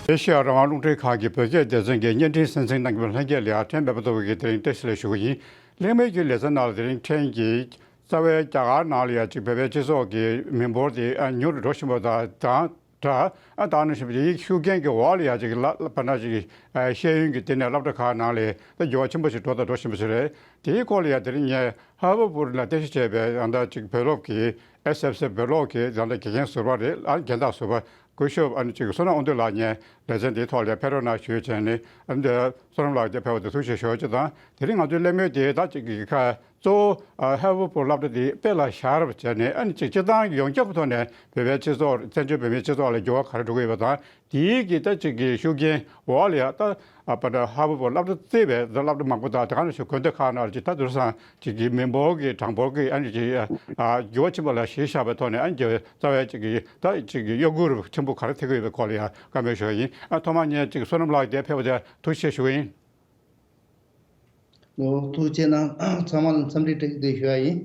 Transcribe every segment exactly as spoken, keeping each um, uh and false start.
ཨེ་ཤེ་ཡ་རང་དབང་རླུང་འཕྲིན་ཁང་གི་བོད་སྐད་སྡེ་ཚན་གྱི་བརྙན་འཕྲིན་གསན་གཟིགས་གནང་མཁན་ལྷན་རྒྱས་ལ་ཡང་ཕྲན་སྨན་པ་ཚོ་གིས་དེ་རིང་བཀྲ་ཤིས་བདེ་ལེགས་ཞུ་གི་ཡིན། གླེང་མོལ་གྱི་ལེ་ཚན་ནང་ལ་དེ་རིང་ཕྲན་གྱིས་རྩ་བའི་རྒྱ་གར་ནང་ལ་ཡང་ཅིག་བོད་པའི་སྤྱི་ཚོགས་ཀྱི་མི་འབོར་དེ་ཨ་ཉུང་རུ་འགྲོ་བཞིན་པ་དང་དང་འདྲ། ཨ་ད་ནང་བཞིན་པ་ཡིག་ཤུགས་རྐྱེན་གྱི་འོག་ལ་ཡང་ཅིག་ལ་ལ་བར་ན་ཅིག་ཤེས་ཡོན་གྱི་སྟེང་ནས་སློབ་གྲྭ་ཁག་ནང་ལ་ད་འགྱུར་བ་ཆེན་པོ་ཞིག་འགྲོ་དང་འགྲོ་བཞིན་པ་ཞིག་རེད། དེའི་སྐོར་ལ་ཡང་དེ་རིང་ངས་ཧ་ཝར་ཌི་ལ་རྟེན་གཞི་བྱས་པའི་ཡང་ད་ཅིག་བོད་སློབ་ཀྱི་ཨེས་ཨེཕ་སི་བོད་སློབ་ཀྱི་ད་ལྟ་དགེ་རྒན་ཟུར་པ་རེད། ཨ་ནི་རྒན་བདག་ཟུར་པ་སྐུ་ཞབས་ཨ་ནི་ཅིག་བསོད་ནམས་དབང་འདུས་ལགས་ངས་ལེ་ཚན་འདིའི་ཐོག་ལ་ཕེབས་རོགས་གནང་ཞུས་བྱས་ནས། ཨ་ནི་བསོད་ནམས་ལགས་ཀྱིས་ཕེབས་པ་དེ་ཐུགས་རྗེ་ཆེ་ཞུ་རྒྱུ་དང་། དེ་རིང་ང་ཚོའི་གླེང་མོལ་དེ་ད་ཅིག་གི་ཁ་གཙོ་བོ་ཨ་ཧ་ཝར་ཌི་སློབ་གྲྭ་དེ་དཔེ་ལ་བཞག་པ་བྱས་ནས། ཨ་ནི་ཅིག་སྤྱིར་བཏང་ཡོངས་ཁྱབ་ཀྱི་ཐོག་ནས་བོད་པའི་སྤྱི་ཚོགས་བཙན་བྱོལ་བོད་མིའི་སྤྱི་ཚོགས་ལ་འགྱུར་བ་ག་རེ་འགྲོ་གི་ཡོད་པ་དང་། དེའི་གི་ད་ཅིག་གི་ཤུགས་རྐྱེན་འོག་ལ་ཡང་ད་ཨ་པ་ད་ཧ་ཝར་ཌི་སློབ་གྲྭ་བརྩིས་པའི་ད་སློབ་གྲྭ་མང་པོ་དང་དེ་ག་ནང་བཞིན་དགོན་སྡེ་ཁག་ནང་ཅིག་ད་དུང་སང་ཅིག་གི་མི་འབོར་གྱི་གྲངས་འབོར་གྱི་ཨ་ནི་ཅིག་ཨ་འགྱུར་བ་ཆེན་པོ་ལ་གཞི་བཞག་པའི་ཐོག་ནས། ཨ་ནི་ཅིག་རྩ་བའི་ཅིག་གི་ད་ཅིག་གི་གཡོ་འགུལ་ཆེན་པོ་ག་རེ་ཐེབས་ཀྱི་ཡོད་པའི་སྐོར་ལ་ཡང་བཀའ་མོལ་ཞུ་བ་ཡིན། ཨ་ཐོག་མར་ངས་ཅིག་བསོད་ནམས་ལགས་འདིར་ཕེབས་པ་དེ་ཐུགས་རྗེ་ཆེ་ཞུ་བ་ཡིན། ཨོ་ཐུགས་རྗེ་གནང་། ཚང་མ་ལ་འཚམས་འདྲི་བཀྲ་ཤིས་བདེ་ལེགས་ཞུ་བ་ཡིན།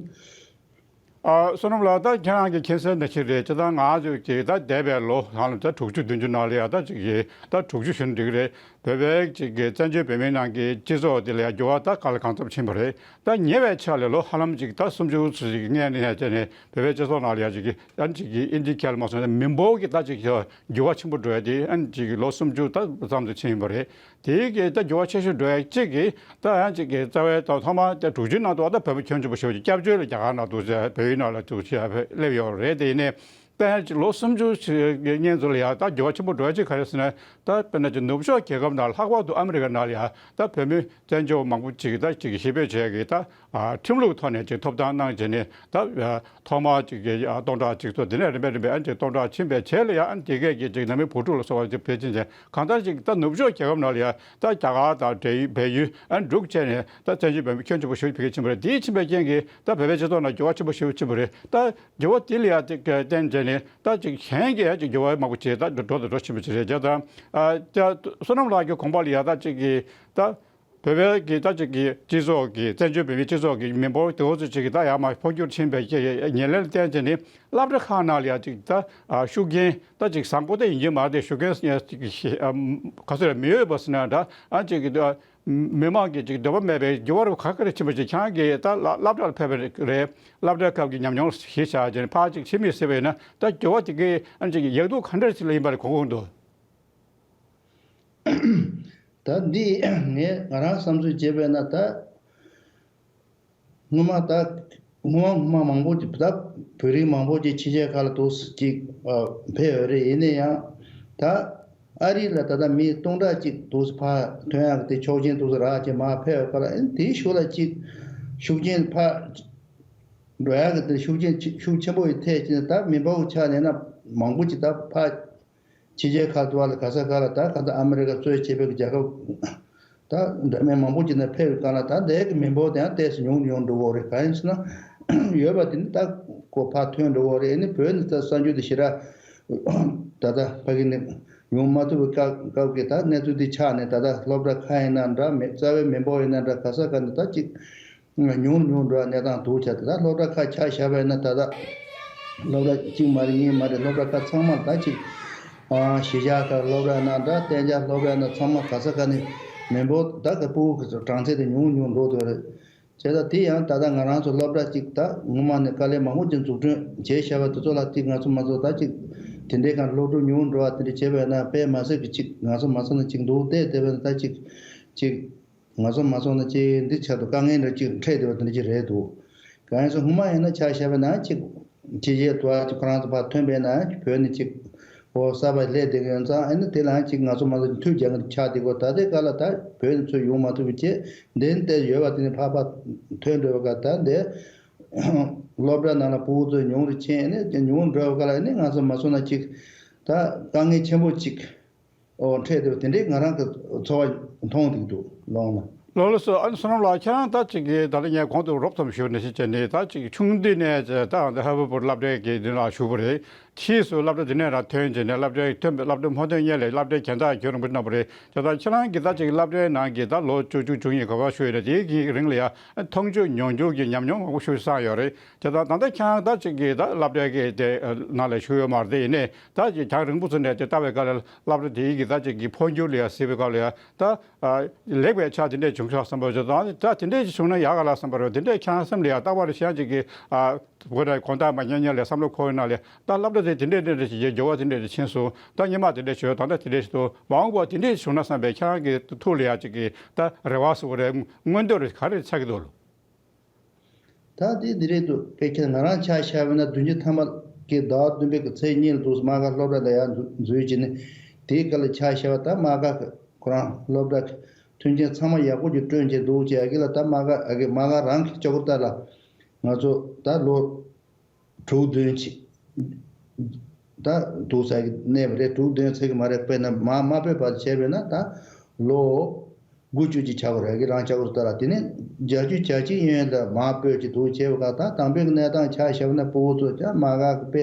ཨ་བསོད་ནམས་ལགས། ད་ཁྱེད་རང་གིས་མཁྱེན་གསལ་ནང་བཞིན་རེད། སྤྱིར་བཏང་ང་ཚོ་གི་ད་འདས་པའི་ལོ་ཧ་ལམ་ད་དྲུག་ཅུ་བདུན་ཅུ་ནང་ལ་ཡང་ད་ཅིག་གི་ད་དྲུག་ཅུ་ཞུ་ན་འགྲིག་གི་རེད། བོད་པའི་ཅིག་གི་བཙན་བྱོལ་བོད་མིའི་ནང་གི་སྤྱི་ཚོགས་དེ་ལ་ཡང་འགྱུར་བ་ད་ག་ལ་གང་འཚམ་ཕྱིན་པ་རེད། ད་ཉེ་བའི་ཆར་ལ་ལོ་ཧ་ལམ་ཅིག་ད་སུམ་ཅུ་ཙམ་ཅིག་སྔོན་ནས་བྱས་ནས་བོད་པའི་སྤྱི་ཚོགས་ནང་ལ་ཡང་ཅིག་གི་ཨ་ནི་ཅིག་གི་ཨིན་ཇི་སྐད་ལ་མ་སོང་ན་མི་འབོར་གྱི་ད་ཅིག་འགྱུར་བ་ཆེན་པོ་འགྲོ་ཡ་དེ། ཨ་ནི་ཅིག་གི་ལོ་སུམ་ཅུ་ད་ཙམ་དུ་ཕྱིན་ཡིན་པ་རེད། དེའི་གི་ད་འགྱུར་བ་ཆེ་ཤོས་འགྲོ་ཡ་གཅིག་གི་ད་ཡང་ཅིག་གི་རྩ་བའི་ད་ཐོག་མ་ད་དྲུག་ཅུའི་ནང་དུ་ད་བོད་མི་ཁྱོན་ཆེན་པོ་ཞེ་པོ་ཅིག་སྐྱབས་བཅོལ་ལ་རྒྱ་གར་ནང་དུ་བོད་ཡིག་ནང་ལ་ཅིག་སླེབས་ཡོད་རེད། དེ་ཡིན་ནའི་ད་ཡང་ཅིག་ལོ་སུམ་ཅུ་ཞིག་སྔོན་ཚུར་ལ་ཡང་ད་འགྱུར་བ་ཆེན་པོ་འགྲོ་ཡ་གཅིག་ག་རེ་ཟེར་ན། ད་དཔེར་ན་ཅིག་ནུབ་ཕྱོགས་རྒྱལ་ཁབ་ནང་ལྷག་པར་དུ་ཨ་མི་རི་ཀ་ནང་ལ་ཡང་ད་བོད་མི་བཙན་བྱོལ་བ་མང་པོ་ཅིག་ད་ཅིག་ཞི་བའི་བྱེད་ཀྱི་ད་ཨ་ཁྲིམས་ལུགས་ཐོག་ནས་ཅིག་ཐོབ་ཐང་གནང་བྱས་ནས། ད་ཨ་ཐོག་མར་ཅིག་གི་ཨ་སྟོང་ཕྲག་གཅིག་ཚོ་དེ་ནས་རིམ་པས་རིམ་པས་ཨ་ཅིག་སྟོང་ཕྲག་ཕྱིན་པའི་རྗེས་ལ་ཡང་ཨ་དེ་གས་ཀྱི་ཅིག་ནང་མི་བུ་ཕྲུག་ལ་སོགས་པ་ཅིག་ཕལ་ཆེར་ཅན་གང་ལྟར་ཅིག་ད་ནུབ་ཕྱོགས་རྒྱལ་ཁབ་ནང་ལ་ཡང་ད་རྒྱ་གར་དང་འབྲེལ་ཡོད་བལ་ཡུལ་ཨ་འབྲུག་བཅས་ནས་ད་བཙན་བྱོལ་བོད་མི་ཁྱོན་ཆེན་པོ་ཞིག་ཕ་གིར་ཕྱིན་པ་རེད། དེའི་ཕྱིན་པའི་རྐྱེན་གྱིས་ད་བོད་པའི་སྤྱི་ཚོགས་ནང་འགྱུར་བ་ཆེན་པོ་ཞིག་ཕྱིན་པ་རེད། ད་འགྱུར་བ་དེ་ལ་ཡང་ཅིག་བརྟེན་བྱས་ནས་ད་ཅིག་གཞན་གྱི་ཡང་ཅིག་འགྱུར་བ་མང་པོ་ཅིག་ད་འགྲོ་དང་འགྲོ་བཞིན་པ་ཅིག་རེད། བྱས་ཙང་ཨ་ད་བསོད་ནམས་ལགས་ཀྱི་དགོངས་པ་ལ་ཡང་ད་ཅིག་གི་ད་བོད་པའི་གི་ད་ཅིག་གི་སྤྱི་ཚོགས་ཀྱི་བཙན་བྱོལ་བོད་མིའི་སྤྱི་ཚོགས་ཀྱི་མི་འབོར་དེ་འོ་ཚོ་ཅིག་གི་ད་ཡར་མར་འཕོ་འགྱུར་ཕྱིན་པའི་ཉེར་ལེན་བརྟེན་བྱས་ནས་སློབ་གྲྭ་ཁག་ནང་ལ་ཡང་ཅིག་ད་ཤུགས་རྐྱེན་ད་ཅིག་བཟང་པོ་དེ་ཡིན་གྱི་མ་རེད། ཤུགས་རྐྱེན་ཅིག་ག་ཚོད་རེད་མི་ཡོད་པ་ཟེར་ན་འདྲ། ཨ་ཅིག་གི་མི་མང་གི་ཅིག་འདོད་པ་མེད་པའི་འགྱུར་བ་རུ་ག་ག་རེ་ཕྱིན་པ་ཅིག་ཁྱེད་རང་གིས་ད་སློབ་གྲྭར་ཕེབས་པ་རེད། སློབ་གྲྭ་ཁག་གི་ཉམས་མྱོང་གཞི་བཞག་བྱས་ནས་ཕར་ཅིག་ཕྱི་མིག་ཟེར་བ་ཡིན་ན་ད་འགྱུར་བ་དེ་གའི་ཨ་ཅིག་ཡག་སྡུག་ག་འདྲ་ཞིག་ལ་ཡིན་པ་རེད་གོ་གི་འདུག་ད་འདི་ངས་ང་རང་བསམ་ཚུལ་བྱས་པས་ན། ད་སྔོན་མ་ད་སྔོན་མ་སྔོན་མ་མང་པོ་ཅིག་ད་བོད་རིགས་མང་པོ་ཅིག་ཕྱི་རྒྱལ་ཁག་ལ་འདུག་ཅིག་ཨ་ཕེབས་ཡོད་རེད། ཡིན་ན་ཡང་ད་ཨ་རི་ལ་ད་ལྟ་མི་སྟོང་ཕྲག་ཅིག་འདུག་ཕར་ཐོན་ཡག་གི་དེ་ཆོག་མཆན་འདུག་རག་ཅིག་མར་ཕེབས་ཡོད་ཁ་ལ། ཨ་ནི་དེའི་གཞུག་ལ་ཅིག་ཤུགས་རྐྱེན་ཕར་འགྲོ་ཡག་གི་དེ་ཤུགས་རྐྱེན་ཅིག་ཤུགས་ཆེན་པོ་ཡིས་ཐེབས་ཅིག་ད་མི་འབོར་གྱི་ཆ་ནས་ན་མང་པོ་ཅིག་ད་ཕར་ཕྱི་རྒྱལ་ཁག་ཏུ་བ་ལ་ག་ས་ག་ལ་ད་ག་ད་ཨ་མི་རི་ཀ་གཙོས་བྱས་པའི་རྒྱལ་ཁབ་ད་འདྲ་མིན་མང་པོ་ཅིག་ནས་ཕེབས་ཡོད་ག་ལ། ད་འདའི་གི་མི་འབོར་དེ་ཡང་ཏོག་ཙམ་ཉུང་ཉུང་འགྲོ་གི་རེད། གང་ཡིན་ཟེར་ན་ཡོད་པ་དེ་ནི་ད་ཁོ་ཕར་ཐོན་འགྲོ་གི་རེད། ཨ་ནི་བོད་ནི་ད་གསར་འགྱུར་དེ་ཞེ་དྲག་ད་ད་ཕ་གི་ནི་ཡོང་མ་ཐུབ་པའི་སྐབས་སྐབས་ཀྱི་ད་གནས་ཚུལ་དེ་ཆགས་ནས། ད་ད་སློབ་གྲྭ་ཁག་ཡིན་ན་འདྲ་མེད། རྩ་བའི་མི་འབོར་ཡིན་ན་འདྲ་ག་ས་ག་ནས་ད་ཅིག་ཉུང་ཉུང་འགྲོ་བ་གནས་སྟངས་འདུག་བྱས་ཏེ། ད་སློབ་གྲྭ་ཁག་ཆ་བཞག་པ་ཡིན་ན་ད་ལྟ་སློབ་གྲྭ་གཅིག་མ་རེད་གཉིས་མ་རེད། སློབ་གྲྭ་ཁག་ཚང་མར་ད་ཅིག་ཨ་གཞིས་ཆགས་ཁག་སློབ་གྲྭ་ན་འདྲ་གཏན་འཇགས་སློབ་གྲྭ་ན་ཚང་མ་ག་ས་ག་ནས་མི་འབོར་ད་ག་ཕྲུ་གུ་གི་གྲངས་ཚད་དེ་ཉུང་ཉུང་འགྲོ་འདུག་རེད། བྱས་ཙང་དེ་ཡང་ད་ལྟ་ང་རང་ཚོ་སློབ་གྲྭ་གཅིག་ད་སྔོན་མ་ནས་དཀའ་ལས་མང་པོ་ཅིག་འཛུགས་སྐྲུན་བྱས་བཞག་པ་དེ་ཚོ་ལ་ཅིག་ང་ཚོ་མ་ཚོ་ད་ཅིག་དེ་འདྲའི་གང་སློབ་ཕྲུག་ཉུང་འགྲོ་བ་དེ་འདྲ་བྱས་པ་ཡིན་ན་དཔེ་མ་སྲིད་ཀྱི་ཅིག་ང་ཚོ་མ་ཚོ་ན་ཅིག་འདུག་བལྟས་བལྟས་པ་ཡིན་ན་ད་ཅིག་ཅིག་ང་ཚོ་མ་སོང་ན་ཅིག་འདི་ཆེད་དུ་དཀའ་ངལ་འདྲ་ཅིག་འཕྲད་བསྡད་པ་དེ་འདྲ་ཅིག་རེད་འདུག་གང་ཡིན་ཟེར་སྔོན་མ་ཡིན་ན་ཆ་བཞག་པ་ན་ཅིག་ཕྱི་རྒྱལ་དུ་ཨ་ཅིག་ཁོ་རང་ཚོ་ཕར་ཐོན་པས་ན་བོད་ནས་ཅིག་འོ་གསར་པ་སླེབས་བསྡད་ཀྱི་ཡོད་ཙང་། ཨ་ནི་དེ་ལའང་ཅིག་ང་ཚོ་མ་གཏོགས་མཐུད་རྒྱག་གི་ཆགས་བསྡད་ཀྱི་ཡོད། ད་ལྟའི་སྐབས་ལ་ད་བོད་ནས་ཚུར་ཡོང་མ་ཐུབ་པའི་རྗེས་འདི་ནས་བལྟས་ཡོད་པ་དེ་ནས་ཕར་ཕར་ཐོན་འགྲོ་བའི་སྐབས་ད་འདི་སློབ་གྲྭ་ནང་ལ་ཕྲུ་གུ་ཚོ་ཉུང་རུ་ཕྱིན། ཨ་ནི་ཉུང་འགྲོ་བའི་སྐབས་ལ་ཨ་ནི་ང་ཚོ་མ་སོང་ན་ཅིག་ད་དཀའ་ངལ་ཆེན་པོ་ཅིག་ཨོ་འཕྲད་དེ་དེ་འདྲའི་ང་རང་གི་ཚོར་བ་མཐོང་བསྡད་འདུག་ལགས་ན། ལགས་ལགས་སོ། ཨ་ནི་བསོད་ནམས་ལགས། ཁྱེད་རང་ད་ཅིག་གི་ད་ལྟ་ངས་གོང་དུ་རོབ་ཙམ་ཞུས་ནས་ཤེས་བྱས་ནས། ད་ཅིག་ཆུང་དུས་ནས་ད་ཧ་ཝར་ཌི་སློབ་གྲྭའི་གི་འདི་ལ་ཞུགས་པ་རེད། ཕྱིས་སུ་སློབ་གྲྭ་དེ་ནས་རང་ཐོན་རྗེས་ནས་སློབ་གྲྭའི་ཐོན་པའི་སློབ་གྲྭ་མ་ཐོན་སྔོན་ལ་སློབ་གྲྭའི་གྱེན་ཐག་ཁྱོན་རིང་པོ་གནང་བ་རེད། བྱས་ཙང་ཁྱེད་རང་གིས་ད་ཅིག་སློབ་གྲྭའི་ནང་གི་ད་ལོ་བཅུ་བཅུ་གཉིས་ག་པར་བཞུགས་ཡོད་ན་དེའི་གི་རིང་ལ་ཡང་མཐོང་ཆོས་མྱོང་འགྱུར་གྱི་ཉམས་མྱོང་མང་པོ་ཞིག་བསགས་ཡོད་རེད། བྱས་ཙང་ད་ལྟ་ཁྱེད་རང་ད་ཅིག་གི་ད་སློབ་གྲྭའི་གི་དེ་ནང་ལ་བཞུགས་ཡོད་མ་རེད། དེ་ཡིན་ནའི་ད་ཅིག་གྱང་རིང་པོ་ཙམ་ནས་དེ་ལྟ་བའི་སྐབས་ལ་སློབ་གྲྭ་དེའི་གི་ད་ཅིག་གི་འཕོ་འགྱུར་ལ་ཡང་གཟིགས་པའི་སྐབས་ལ་ཡང་ད་ལེགས་པའི་ཆ་དེ་འདྲས་བྱུང་ཤག་བསམ་པ་བྱས་ཙང་ད་དེ་འདྲས་ཅིག་བྱུང་ན་ཡག་ག་ལ་བསམ་པ་རེད། དེ་འདྲས་ཁྱེད་རང་སེམས་ལ་ཡང་རྟག་པར་གཞན་ཅིག་གི་བོད་དང་གོང་ཐང་མ་ཉན་ཉན་ལས་བསམ་བློ་འཁོར་ཡོད་ན་ལས་ད་སློབ་གྲྭ་དེ་དེ་འདྲས་དེ་འདྲས་ཞིག་འགྱུར་བ་དེ་འདྲས་དེ་ཕྱིན་སོང་། ད་སྔོན་མ་དེ་འདྲས་བྱོས། ད་ལྟ་དེ་འདྲས་ཞིག་འདུག་མ་འོངས་པ་དེ་འདྲས་བྱུང་ན་བསམ་པའི་ཁྱེད་རང་གི་ཐུགས་ལ་ཡ་ཅིག་གི་ད་རེ་བ་སོགས་རེ་མངོན་འདོད་རེ་ག་རེ་ཆགས་ཀྱི་འདུག་ལོ། ད་དེ་འདི་རེད་འདུག་དཔེ་ཁྱེད་ང་རང་ཆ་བཞག་པ་ན་བདུན་ཅུ་ཐམ་པ་གི་ཟླ་བ་བདུན་པའི་གི་ཚེས་གཉིས་ལ་འདུག་མ་ག་སློབ་གྲྭ་ལ་ཡ་འཛུལ་བྱས་ནས་དེའི་སྐབས་ལ་ཆ་བཞག་པ་ད་མ་ག་གི་ཁོ་རང་སློབ་གྲྭ་གི་མཐུན་རྐྱེན་ཚང་མ་ཡག་པོ་ཅིག་བསྐྲུན་བྱས་འདུག་བྱས་ཨ་གི་ལ་ད་མ་ག་ཨ་གི་མ་ག་རང་གི་ལྕགས་པོ་ལྟ་ལ་ང་ཚོ་ད་ལོ་དྲུག་བདུན་ཅིག་ད་འདུག་ས་གི་གནས་པ་རེད། དྲུག་བདུན་ཚེ་གི་མ་རེད། དཔེར་ན་མ་མ་སྤོས་པ་བྱས་པས་ན་ད་ལོ་དགུ་བཅུ་ཅིག་ཆགས་པ་རེད། གི་རང་ལྕགས་པོ་ལྟ་ལ་དེ་ནས་བརྒྱད་ཅུ་གྱ་གཅིག་ཡན་ལ་མ་སྤོས་ཅིག་འདུག་བྱས་པ་ག་ད་དང་པོའི་གནས་སྟངས་ཆ་བཞག་པ་ན་ཕྲུ་གུ་ཚོ་ཀྱང་མ་ག་གི་དཔེ་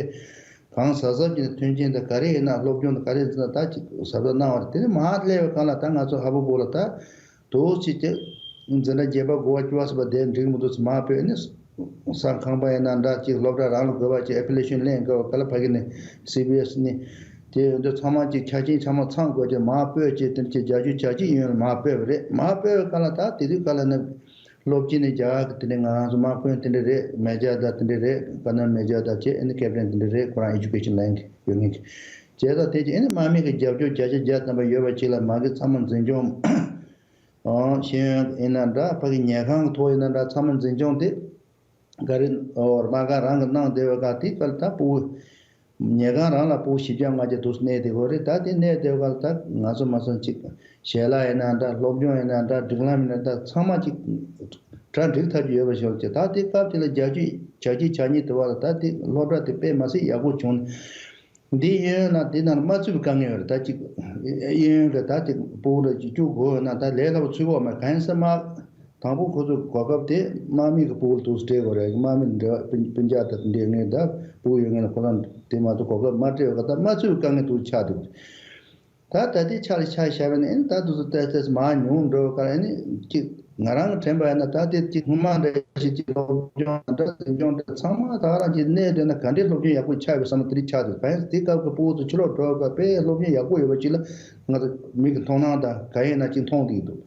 གང་གཟབ་གཟབ་ཀྱི་མཐུན་རྐྱེན་དང་ག་རེ་ཡིན་ན་སློབ་སྦྱོང་དང་ག་རེ་ཡིན་ན་ད་ཅིག་གཟབ་གཟབ་གནང་བ་རེད། དེ་ནས་མར་སླེབས་པའི་སྒང་ལ་ད་ང་ཚོ་ཧ་བུ་བུ་ལ་ད་དུ་ཅིག་ཅིག་འཛིན་གྲྭ་བརྒྱད་པ་དགུ་པ་བཅུ་པ་ཟེར་བ་དེ་འགྲིག་མི་འདུག་ཟེར་མར་སྤོས་ནས་ས་ཁང་པ་ཡིན་ན་འདྲ་ཅིག་སློབ་གྲྭ་རང་ལ་དགོས་པ་ཅིག་ཨེ་པི་ལེ་ཤོན་ལེན་དགོས་པ་ག་ལ་ཕ་གི་ནས་སི་བི་ཨེ་སི་ནས་དེ་འདི་ཚང་མ་ཅིག་ཆ་རྐྱེན་ཚང་མ་ཚང་དགོས་ཀྱི་མར་སྤོས་ཅིག་དེ་ཅིག་བརྒྱད་ཅུ་གྱ་གཅིག་ཡན་ལ་མར་སྤོས་པ་རེད། མར་སྤོས་པའི་སྒང་ལ་ད་དེ་དུས་སྒང་ལ་ནི། སློབ་སྤྱི་ནས་རྒྱ་གར་གྱི་དེ་འདྲའི་ང་རང་ཚོ་དམག་དཔོན་དེ་འདྲ་རེད། མེ་ཇར་དང་དེ་འདྲ་རེད། ཀར་ནལ་མེ་ཇར་དང་བཅས་ཨ་ནི་ཀེབ་ཏན་དེ་འདྲ་རེད། ཁོ་རང་ཨེ་ཇུ་ཀེ་ཤན་ལེན་གྱི་ཡོད་མཁན་གྱི་བྱས་ཙང་དེ་རྗེས་ཨ་ནི་དམག་མི་གི་རྒྱབ་སྐྱོར་བརྒྱ་ཆ་བརྒྱ་ཐམ་པ་ཡོད་པ་ཅིག་ལ་མ་གི་ཚང་མ་འཛིན་སྐྱོང་ཨང་ཤེས་ཡོན་ཡིན་ན་འདྲ་ཕ་གི་ཉལ་ཁང་གི་ཐོག་ཡིན་ན་འདྲ་ཚང་མ་འཛིན་སྐྱོང་དེ་ག་རེ་ཨོ་མ་ག་རང་གི་གནང་བསྡད་པ་ག་དེ་ག་ལ་ད་ཕྲུ་གུ་ཉལ་ཁང་རང་ལ་ཕྲུ་གུ་བཞི་བརྒྱ་ལྔ་བརྒྱ་འདུག་གནས་བསྡད་ཡོད་རེད། ད་དེ་གནས་བསྡད་པ་ག་ལ་ད་ང་ཚོ་མ་སོང་ཅིག་ཞལ་ལག་ཡིན་ན་འདྲ་སློབ་སྦྱོང་ཡིན་ན་འདྲ་སྒྲིག་ལམ་ཡིན་ན་འདྲ་ཚང་མ་ཅིག་གྲ་འགྲིག་ཐབས་ཀྱི་ཡོད་པ་ཞིག་ཅིག་ད་དེ་སྐབས་དེ་ལ་བརྒྱད་ཅུ་གྱ་གཅིག་གྱ་གཉིས་དེ་བར་ལ་ད་དེ་སློབ་གྲྭ་དེ་དཔེ་མ་སྲིད་ཡག་པོ་བྱུང་། འདི་གཡས་གཡོན་ན་དེ་ནང་མ་ཚུད་པའི་དཀའ་ངལ་ཡོད་རེད། ད་ཅིག་གཡས་གཡོན་གྱི་ད་ཅིག་ཕྲུ་གུ་ལ་ཅིག་བཅུག་དགོས་ཡོད་ན་ད་ལས་སླ་པོ་ཚུད་ཀྱི་ཡོད་མ་རེད། གང་ཡིན་ཟེར་ན་དང་པོ་ཁོ་ཚོ་གོ་སྐབས་དེ་དམག་མི་གི་ཕྲུ་གུ་ལ་འདུག་སེ་སྤྲད་དགོས་རེད། དམག་མི་འབྲེལ་བ་སྤུན་སྤུན་ཀྱག་དང་འདྲེས་ངེས་ད་ཕྲུ་གུ་ཡོད་ངེས་ལ་ཁོ་རང་དེ་མ་གཏོགས་གོ་སྐབས་མ་སྤྲད་པ་ག་ད་མ་ཚུད་པའི་དཀའ་ངལ་འདུག་ཆགས་འདུག་ད་ད་ལྟའི་ཆ་ལ་ཆ་བཞག་པ་ཡིན་ན་ཨེ་ནི་ད་དུས་ཚོད་ཏོག་ཙམ་མར་ཉུང་འགྲོ་བ་ག་ཨེ་ནི་ཅིག་ང་རང་གི་དྲན་པ་ཡིན་ན་ད་ལྟའི་ཅིག་སྔོན་མ་འདྲ་ཞིག་ཅིག་སློབ་སྦྱོང་འདྲ་འཛིན་སྐྱོང་འདྲ་ཚང་མ་ད་ག་རང་ཅིག་གནས་བསྡད་ན་ག་འདྲའི་སློབ་སྦྱོང་ཡག་པོ་ཆགས་ཡོད་བསམ་ན་དེ་རིགས་ཆགས་འདུག་གང་ཡིན་དེ་སྐབས་ཀྱི་ཕྲུ་གུ་ཚོ་ཕྱི་ལོགས་འགྲོ་བ་ག་དཔེ་སློབ་སྦྱོང་ཡག་པོ་ཡོད་པ་ཅིག་ལ་ང་ཚོ་མིག་གི་མཐོང་སྣང་དང་ག་ཡིན་ན་ཅིག་མཐོང་བསྡད་ཀྱི་འདུག་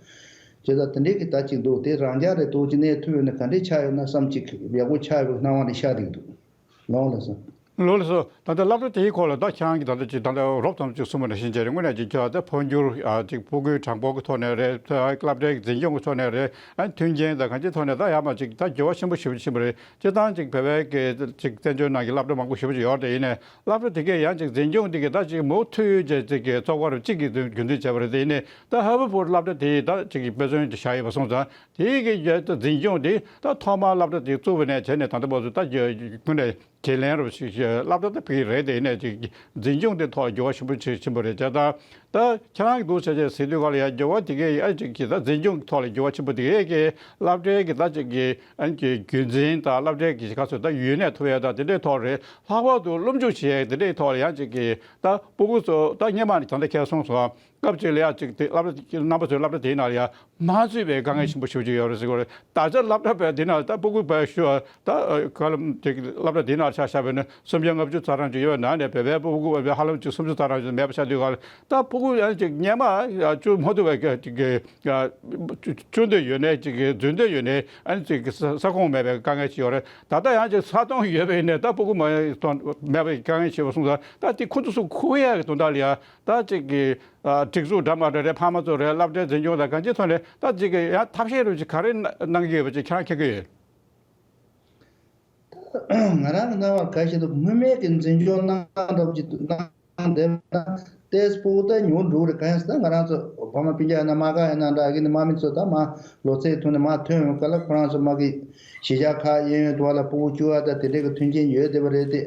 བྱས་ཙང་དེ་འདྲའི་གི་ད་ཅིག་འདུག་དེ་རང་འཇགས་རེད་འདུག་ཅིག་གནས་ཐུབ་ཡོད་ན་ག་འདྲའི་ཆགས་ཡོད་ན་བསམ་ཅིག་ཡག་པོ་ཆགས་ཡོད་པའི་སྣང་བ་འདྲ་ཤར་བསྡད་ཀྱི་འདུག་ལགས་ལགས་སོ། ད་ལྟ་སློབ་གྲྭ་དེའི་སྐོར་ལ་ད་ཁྱེད་རང་གིས་ད་ལྟ་ཅིག་ད་ལྟ་རོབ་ཙམ་ཅིག་གསུངས་པ་ནང་བཞིན་བྱས་ནས་དངོས་གནས་ཅིག་ཁྱོད་ད་འཕོ་འགྱུར་ཨ་ཅིག་ཕྲུ་གུའི་གྲངས་འབོར་གྱི་ཐོག་ནས་རེད། ད་སློབ་གྲྭའི་འཛིན་སྐྱོང་གི་ཐོག་ནས་རེད། ཨ་མཐུན་རྐྱེན་དང་གང་ཅིའི་ཐོག་ནས་ད་ཡར་མར་ཅིག་ད་འགྱུར་བ་ཆེན་པོ་ཞེ་པོ་ཕྱིན་པ་རེད། སྤྱིར་བཏང་ཅིག་བོད་པའི་གི་ཅིག་བཙན་བྱོལ་ནང་གི་སློབ་གྲྭ་མང་པོ་ཞེ་པོ་ཅིག་ཡོད་རེད། དེ་ཡིན་ནའི་སློབ་གྲྭ་དེ་གས་ཡང་ཅིག་འཛིན་སྐྱོང་དེ་གས་ད་ཅིག་མུ་མཐུད་བྱས་ཅིག་གི་བཙོག་པ་རུ་གཅིག་གིས་རྒྱུན་འཛིན་བྱས་པ་རེད། དེ་ཡིན་ནའི་ད་ཧ་བུ་ཕུར་སློབ་གྲྭ་དེ་ད་ཅིག་གི་དཔེ་མཚོན་ཅིག་བཞག་ཡོད་པ་སོང་ཙང་དེ་གི་འཛིན་སྐྱོང་དེ་ད་ཐོག་མར་སློབ་གྲྭ་དེ་བཙུགས་པ་ནས་བྱས་ནས་ད་ལྟ་བར་དུ་ད་ཀུན་ནས། གྱེན་ལན་རུ་ཞིག་སློབ་གྲྭ་དེ་ཕ་གི་རེད། དེ་ཡིན་ནའི་ཅིག་འཛིན་སྐྱོང་དེ་ཐོག་འགྱུར་བ་ཆེན་པོ་ཆེ་ཆེན་པོ་རེད་བྱས་ཙང་། ད་ཁྱེད་རང་གི་འདུག་བྱས་བྱས་ཟེར་དུས་ག་ལ་ཡང་འགྱུར་བ་དེ་གས་ཨ་ཅིག་གི་ད་འཛིན་སྐྱོང་གི་ཐོག་ལ་འགྱུར་བ་ཆེན་པོ་དེ་གས་ཀྱི་སློབ་གྲྭའི་གི་ད་ཅིག་གི་ཨ་ནི་གི་རྒྱུན་འཛིན་དང་སློབ་གྲྭའི་གི་ག་ཚོད་ད་ཡུན་གནས་ཐུབ་ཡས་དང་དེ་འདྲའི་ཐོག་རེད། ལྷག་པར་དུ་སློབ་འཇུག་བྱེད་ཡས་དེ་འདྲའི་ཐོག་ལ་ཡང་ཅིག་གི་ད་ཕྲུ་གུ་ཚོ་ད་སྔོན་མ་ནས་ད་ལྟ་ཁྱེད་གསུངས་སོང་། སྐབས་གཅིག་ལ་ཡང་ཅིག་དེ་སློབ་གྲྭ་རྣམ་པ་ཚོའི་སློབ་གྲྭ་དེའི་ནང་ལ་ཡང་མ་ཚུད་པའི་དཀའ་ངལ་ཆེན་པོ་ཞེ་པོ་ཅིག་ཡོད་རེད་ཟེར་གྱི་ཡོད་རེད། ད་ཆ་སློབ་གྲྭ་བས་དེ་ནང་ད་ཕྲུ་གུ་བས་ཤོར་ད་ག་ལ་དེ་སློབ་གྲྭ་དེའི་ནང་ཆ་བཞག་པ་ཡིན་ན་སུམ་བརྒྱ་ལྔ་བཅུ་ཙམ་རང་ཅིག་ཡོད་པའི་ནང་ནས་བོད་པའི་ཕྲུ་གུ་བས་ཧ་ལམ་ཅིག་སུམ་ཅུ་ཙམ་རང་ཅིག་མེད་པ་ཆགས་དུས་ག་ལ་ད་ཕྲུ་གུ་ཡང་ཅིག་སྔོན་མ་བཅུག་མ་ཐུབ་པའི་ཅིག་གི་བཅུག་འདོད་ཡོད་ནའི་ཅིག་གི་འཛུལ་འདོད་ཡོད་ནའི་ཨ་ནི་ཅིག་གི་ས་ས་ཁོངས་མེད་པའི་དཀའ་ངལ་ཅིག་ཡོད་རེད། ད་ལྟ་ཡང་ཅིག་ས་སྟོང་ཡོད་པ་ཡིན་ནའི་ད་ཕྲུ་གུ་མ་མེད་པའི་དཀའ་ངལ་ཆེ་བ་སོང་ཙང་ད་དེ་ཁོ་ཚོ་ཚུར་ཁུར་ཡག་གི་དོན་དག་ལ་ཡང་ད་ཅིག་གི་ཨ་སྒྲིག་འཛུགས་འདྲ་མ་འདྲ་རེད། ཕ་མ་ཚོ་རེད། སློབ་གྲྭའི་འཛིན་སྐྱོང་དང་གང་ཅིའི་ཐོག་ནས་ད་ཅིག་གི་ཡང་ཐབས་ཤེས་རུ་ཅིག་ག་རེ་གནང་གི་ཡོད་པ་ཅིག་ཁྱེད་རང་མཁྱེན་གི་ཡོད། ང་རང་གི་རྣ་བར་ག་ཞིག་འདུག་སྔོན་མའི་གི་འཛིན་སྐྱོང་གནང་འདྲ་པོ་ཅིག་འདུག་གནང་བསྡད་པ་ན་ཏེས་པོ་ད་ཉུང་འགྲོ་རེད། གང་ཡིན་ཟེར་ན་ང་རང་ཚོ་ཕ་མ་སྤུན་ཀྱག་ཡིན་ན་མ་ག་ཡིན་ན་འདྲ་གི་ནི་དམག་མི་ཚོ་ད་མ་ལོ་ཚད་ཐོན་ནས་མ་ཐོན་ཡོང་ག་ལ་ཁོ་རང་ཚོ་མ་གི་གཞིས་ཆགས་ཁག་གཡས་གཡོན་དུ་བ་ལ་ཕྲུ་གུ་བཅུག་ཡ་ད་དེ་འདྲའི་གི་མཐུན་རྐྱེན་ཡོད་བསྡད་པ་རེད་དེ།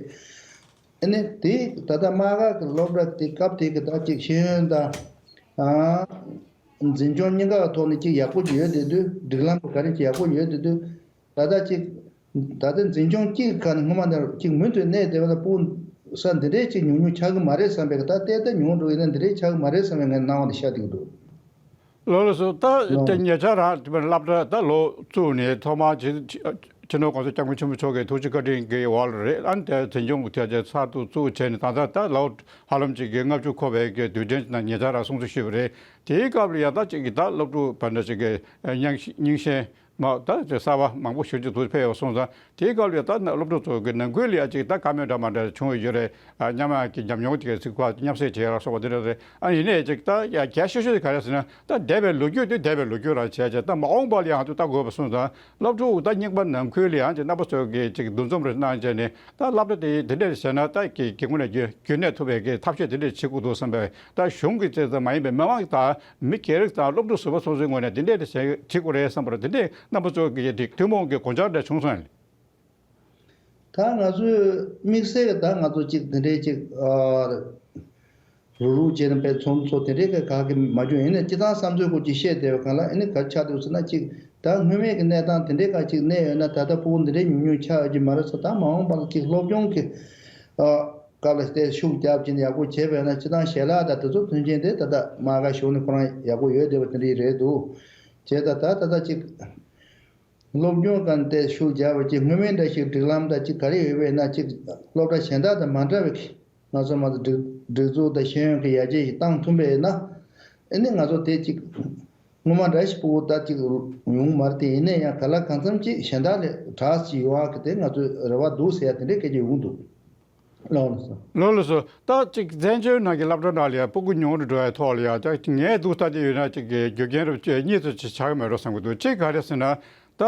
ཨ་ནི་དེ་ད་ལྟ་མ་ག་གི་སློབ་གྲྭ་དེ་སྐབས་དེ་གི་ད་ཅིག་ཤེས་ཡོན་དང་ཨ་འཛིན་སྐྱོང་གཉིས་ཀ་གི་ཐོག་ནས་ཅིག་ཡག་པོ་ཅིག་ཡོད་བསྡད་དུས་སྒྲིག་ལམ་ག་རེ་ཅིག་ཡག་པོ་ཡོད་བསྡད་དུས་ད་ལྟ་ཅིག་ད་ལྟ་འཛིན་སྐྱོང་གཅིག་གི་ཁ་ནས་སྔོན་མ་ནས་ཅིག་མུ་མཐུད་གནས་བསྡད་པ་ལ་ཕྲུ་གུ་ ས་འདི་འདྲའི་ཅིག་ཉུང་ཉུང་ཆགས་ཀྱི་མ་རེད་བསམ་པའི་ད་ལྟའི་ད་ཉུང་འགྲོ་ཡིན་ན་འདི་འདྲའི་ཆགས་ཀྱི་མ་རེད་བསམ་པའི་ངའི་སྣང་བ་འདི་ཤར་བསྡད་ཀྱི་འདུག་ལགས་ལགས་སོ། ད་ལགས། དེ་ཉེ་ཆར་རང་དེ་སློབ་གྲྭ་ད་ལོ་བཙུགས་ནས་ཐོག་མར་སྤྱི་སྤྱི་ནོར་༸གོང་ས་༸སྐྱབས་མགོན་ཆེན་པོ་མཆོག་གི་ཐུགས་རྗེ་བཀའ་དྲིན་གྱི་འོག་ལ་རེད། ཨ་ནི་དེ་འཛིན་སྐྱོང་གི་ཐད་ཀྱི་གསར་དུ་བཙུགས་བྱས་ནས་ད་ལྟ་ད་ལོ་ཧ་ལམ་ཅིག་གི་ལྔ་བཅུ་འཁོར་བའི་གི་དུས་དྲན་ནང་ཉེ་ཆར་རང་སྲུང་བརྩི་ཞུས་པ་རེད། དེའི་སྐབས་ལ་ཡང་ད་ཅིག་གི་ད་སློབ་ཕྲུག་བར་འདྲ་ཅིག་གི་རྙིང་རྙིང་ཞེན་མ་ད་ཅིག་གསར་བ་མང་པོ་ཞེ་པོ་ཅིག་འདུག་ཕེབས་ཡོད་སོང་ཙང་། དེའི་སྐབས་ལ་ཡང་ད་སློབ་ཕྲུག་ཚོ་གི་ནང་ཁུལ་ལ་ཡང་ཅིག་ད་བཀའ་མོལ་འདྲ་མ་འདྲ་བྱུང་ཡོད་རེད། ཨ་མཉམ་ཡང་གི་ཉམས་མྱོང་དེ་གའི་ཚིག་པ་མཉམ་བསྲེས་བྱས་ལ་སོགས་པ་དེ་འདྲ་རེད། ཨ་ཡིན་ནའི་ཅིག་ད་ཡ་གལ་ཤོས་ཤོས་དེ་ག་རེ་ཟེར་ན། ད་འདས་པའི་ལོ་རྒྱུས་དེ་འདས་པའི་ལོ་རྒྱུས་རང་བྱས་བྱས་ད་མ་འོངས་པ་ལ་ཡང་ང་ཚོས་ལྟ་དགོས་པ་སོང་ཙང་། སློབ་ཕྲུག་ད་རྙིང་པ་ནང་ཁུལ་ལ་ཡང་ཅིག་རྣམ་པ་ཚོ་གི་ཅིག་འདུ་འཛོམས་རེ་གནང་བྱས་ནས་ད་སློབ་གྲྭ་དེ་དེ་འདྲས་བྱས་ན་ད་གི་གི་ངོས་ནས་རྒྱུན་རྒྱུན་གནས་ཐུབ་པའི་གི་ཐབས་ཤེས་དེ་འདྲས་བྱེད་དགོས་འདུག་བསམ་པའི། ད་གཞུང་གི་བྱས་ཙང་མ་ཡིན་པའི་མི་མང་དང་མི་སྒེར་དང་སློབ་ཕྲུག་ཟུར་པ་སོ་སོའི་ངོས་ནས་དེ་འདྲས་བྱེད་བྱེད་དགོས་རེད་བསམ་པར་དེ་འདྲས་རྣམ་པ་ཚོ་གི་ཐུན་མོང་གི་གོ་འཆར་འདྲ་བྱུང་སོང་། ད་ང་ཚོས་དམིགས་བསལ་གྱི་ད་ང་ཚོ་གཅིག་དེ་འདྲའི་གཅིག་ཨ་རུག་རུག་བྱས་ནས་པའི་ཚོམ་ཚོ་དེ་འདྲའི་གི་ག་གི་མ་བྱུང་། ཡིན་ནའི་སྤྱི་བཏང་བསམ་ཚུལ་སྐོར་གྱི་བཤད་བསྡད་པའི་སྒང་ལ་ཨ་ནི་ག་ཆགས་འདུག་ཟེར་ན། གཅིག་ད་སྔོན་མའི་གི་གནས་སྟངས་དེ་འདྲའི་ག་གཅིག་གནས་ཡོད་ན་ད་ལྟ་ཕྲུ་གུ་འདི་འདྲའི་ཉུང་ཉུང་ཆགས་ཡོད་ཀྱི་མ་རེད་ཟེར། ད་མ་འོངས་པ་ལ་གཅིག་སློབ་སྦྱོང་གི་ཨ་སྐབས་ལ་དེ་ཤུགས་རྒྱབ་བྱས་ནས་ཡག་པོ་བྱས་པས་ན་སྤྱི་བཏང་ཞལ་ལག་དང་དེ་ཚོ་ཐོན་སྐྱེད་དེ་ད་ལྟ་མ་ག་ཞོགས་ནས་ཁོ་རང་ཡག་པོ་ཡོད་བསྡད་པ་དེ་འདྲའི་རེད་འདུག་བྱས། ད་ད་ད་ད་གཅིག་སློབ་སྦྱོང་སྒང་དེ་ཤུགས་རྒྱབ་པ་གཅིག་སྔོན་མའི་འདྲ་ཞིག་སྒྲིག་ལམ་དང་གཅིག་ག་རེ་ཡོད་པས་ན། གཅིག་སློབ་གྲྭ་གཞན་དག་དང་མ་འདྲ་བའི་ང་ཚོ་མ་གཏོགས་སྒྲིག་སྒྲིག་འཛུགས་དང་ཤེས་ཡོན་གྱི་ཡར་རྒྱས་ཤིག་བཏང་ཐུབ་པས་ན། ཨ་ནི་ང་ཚོ་དེ་གཅིག་སྔོན་མ་འདྲ་ཞིག་ཕྲུ་གུ་ད་གཅིག་ཡོང་མ་རེད་དེ། ཡིན་ན་ཡང་ག་ལ་གང་འཚམ་གཅིག་གཞན་དག་ལས་དྲག་ཅིག་ཡོང་ཡག་གི་དེ་ང་ཚོའི་རེ་བ་འདུག་ཟེར་ཡ་དེ་འདྲའི་སྐད་ཆ་ཡོང་འདུག་ལགས་སོ། ལགས་ལགས་སོ། ད་ཅིག་བཙན་བྱོལ་ནང་གི་སློབ་གྲྭ་ནང་ལ་ཡང་ཕྲུ་གུ་ཉུང་རུ་འགྲོ་བའི་ཐོག་ལ་ཡང་ད་ངས་འདུག་ལྟ་དེ་ཡོད་ན་ཅིག་རྒྱུ་རྐྱེན་རུ་གཉིས་སུ་ཅིག་ཆགས་ཀྱི་མེད་འགྲོ་བསམ་གྱི་འདུག་གཅིག་ག་རེ་ཟེར་ན། ད་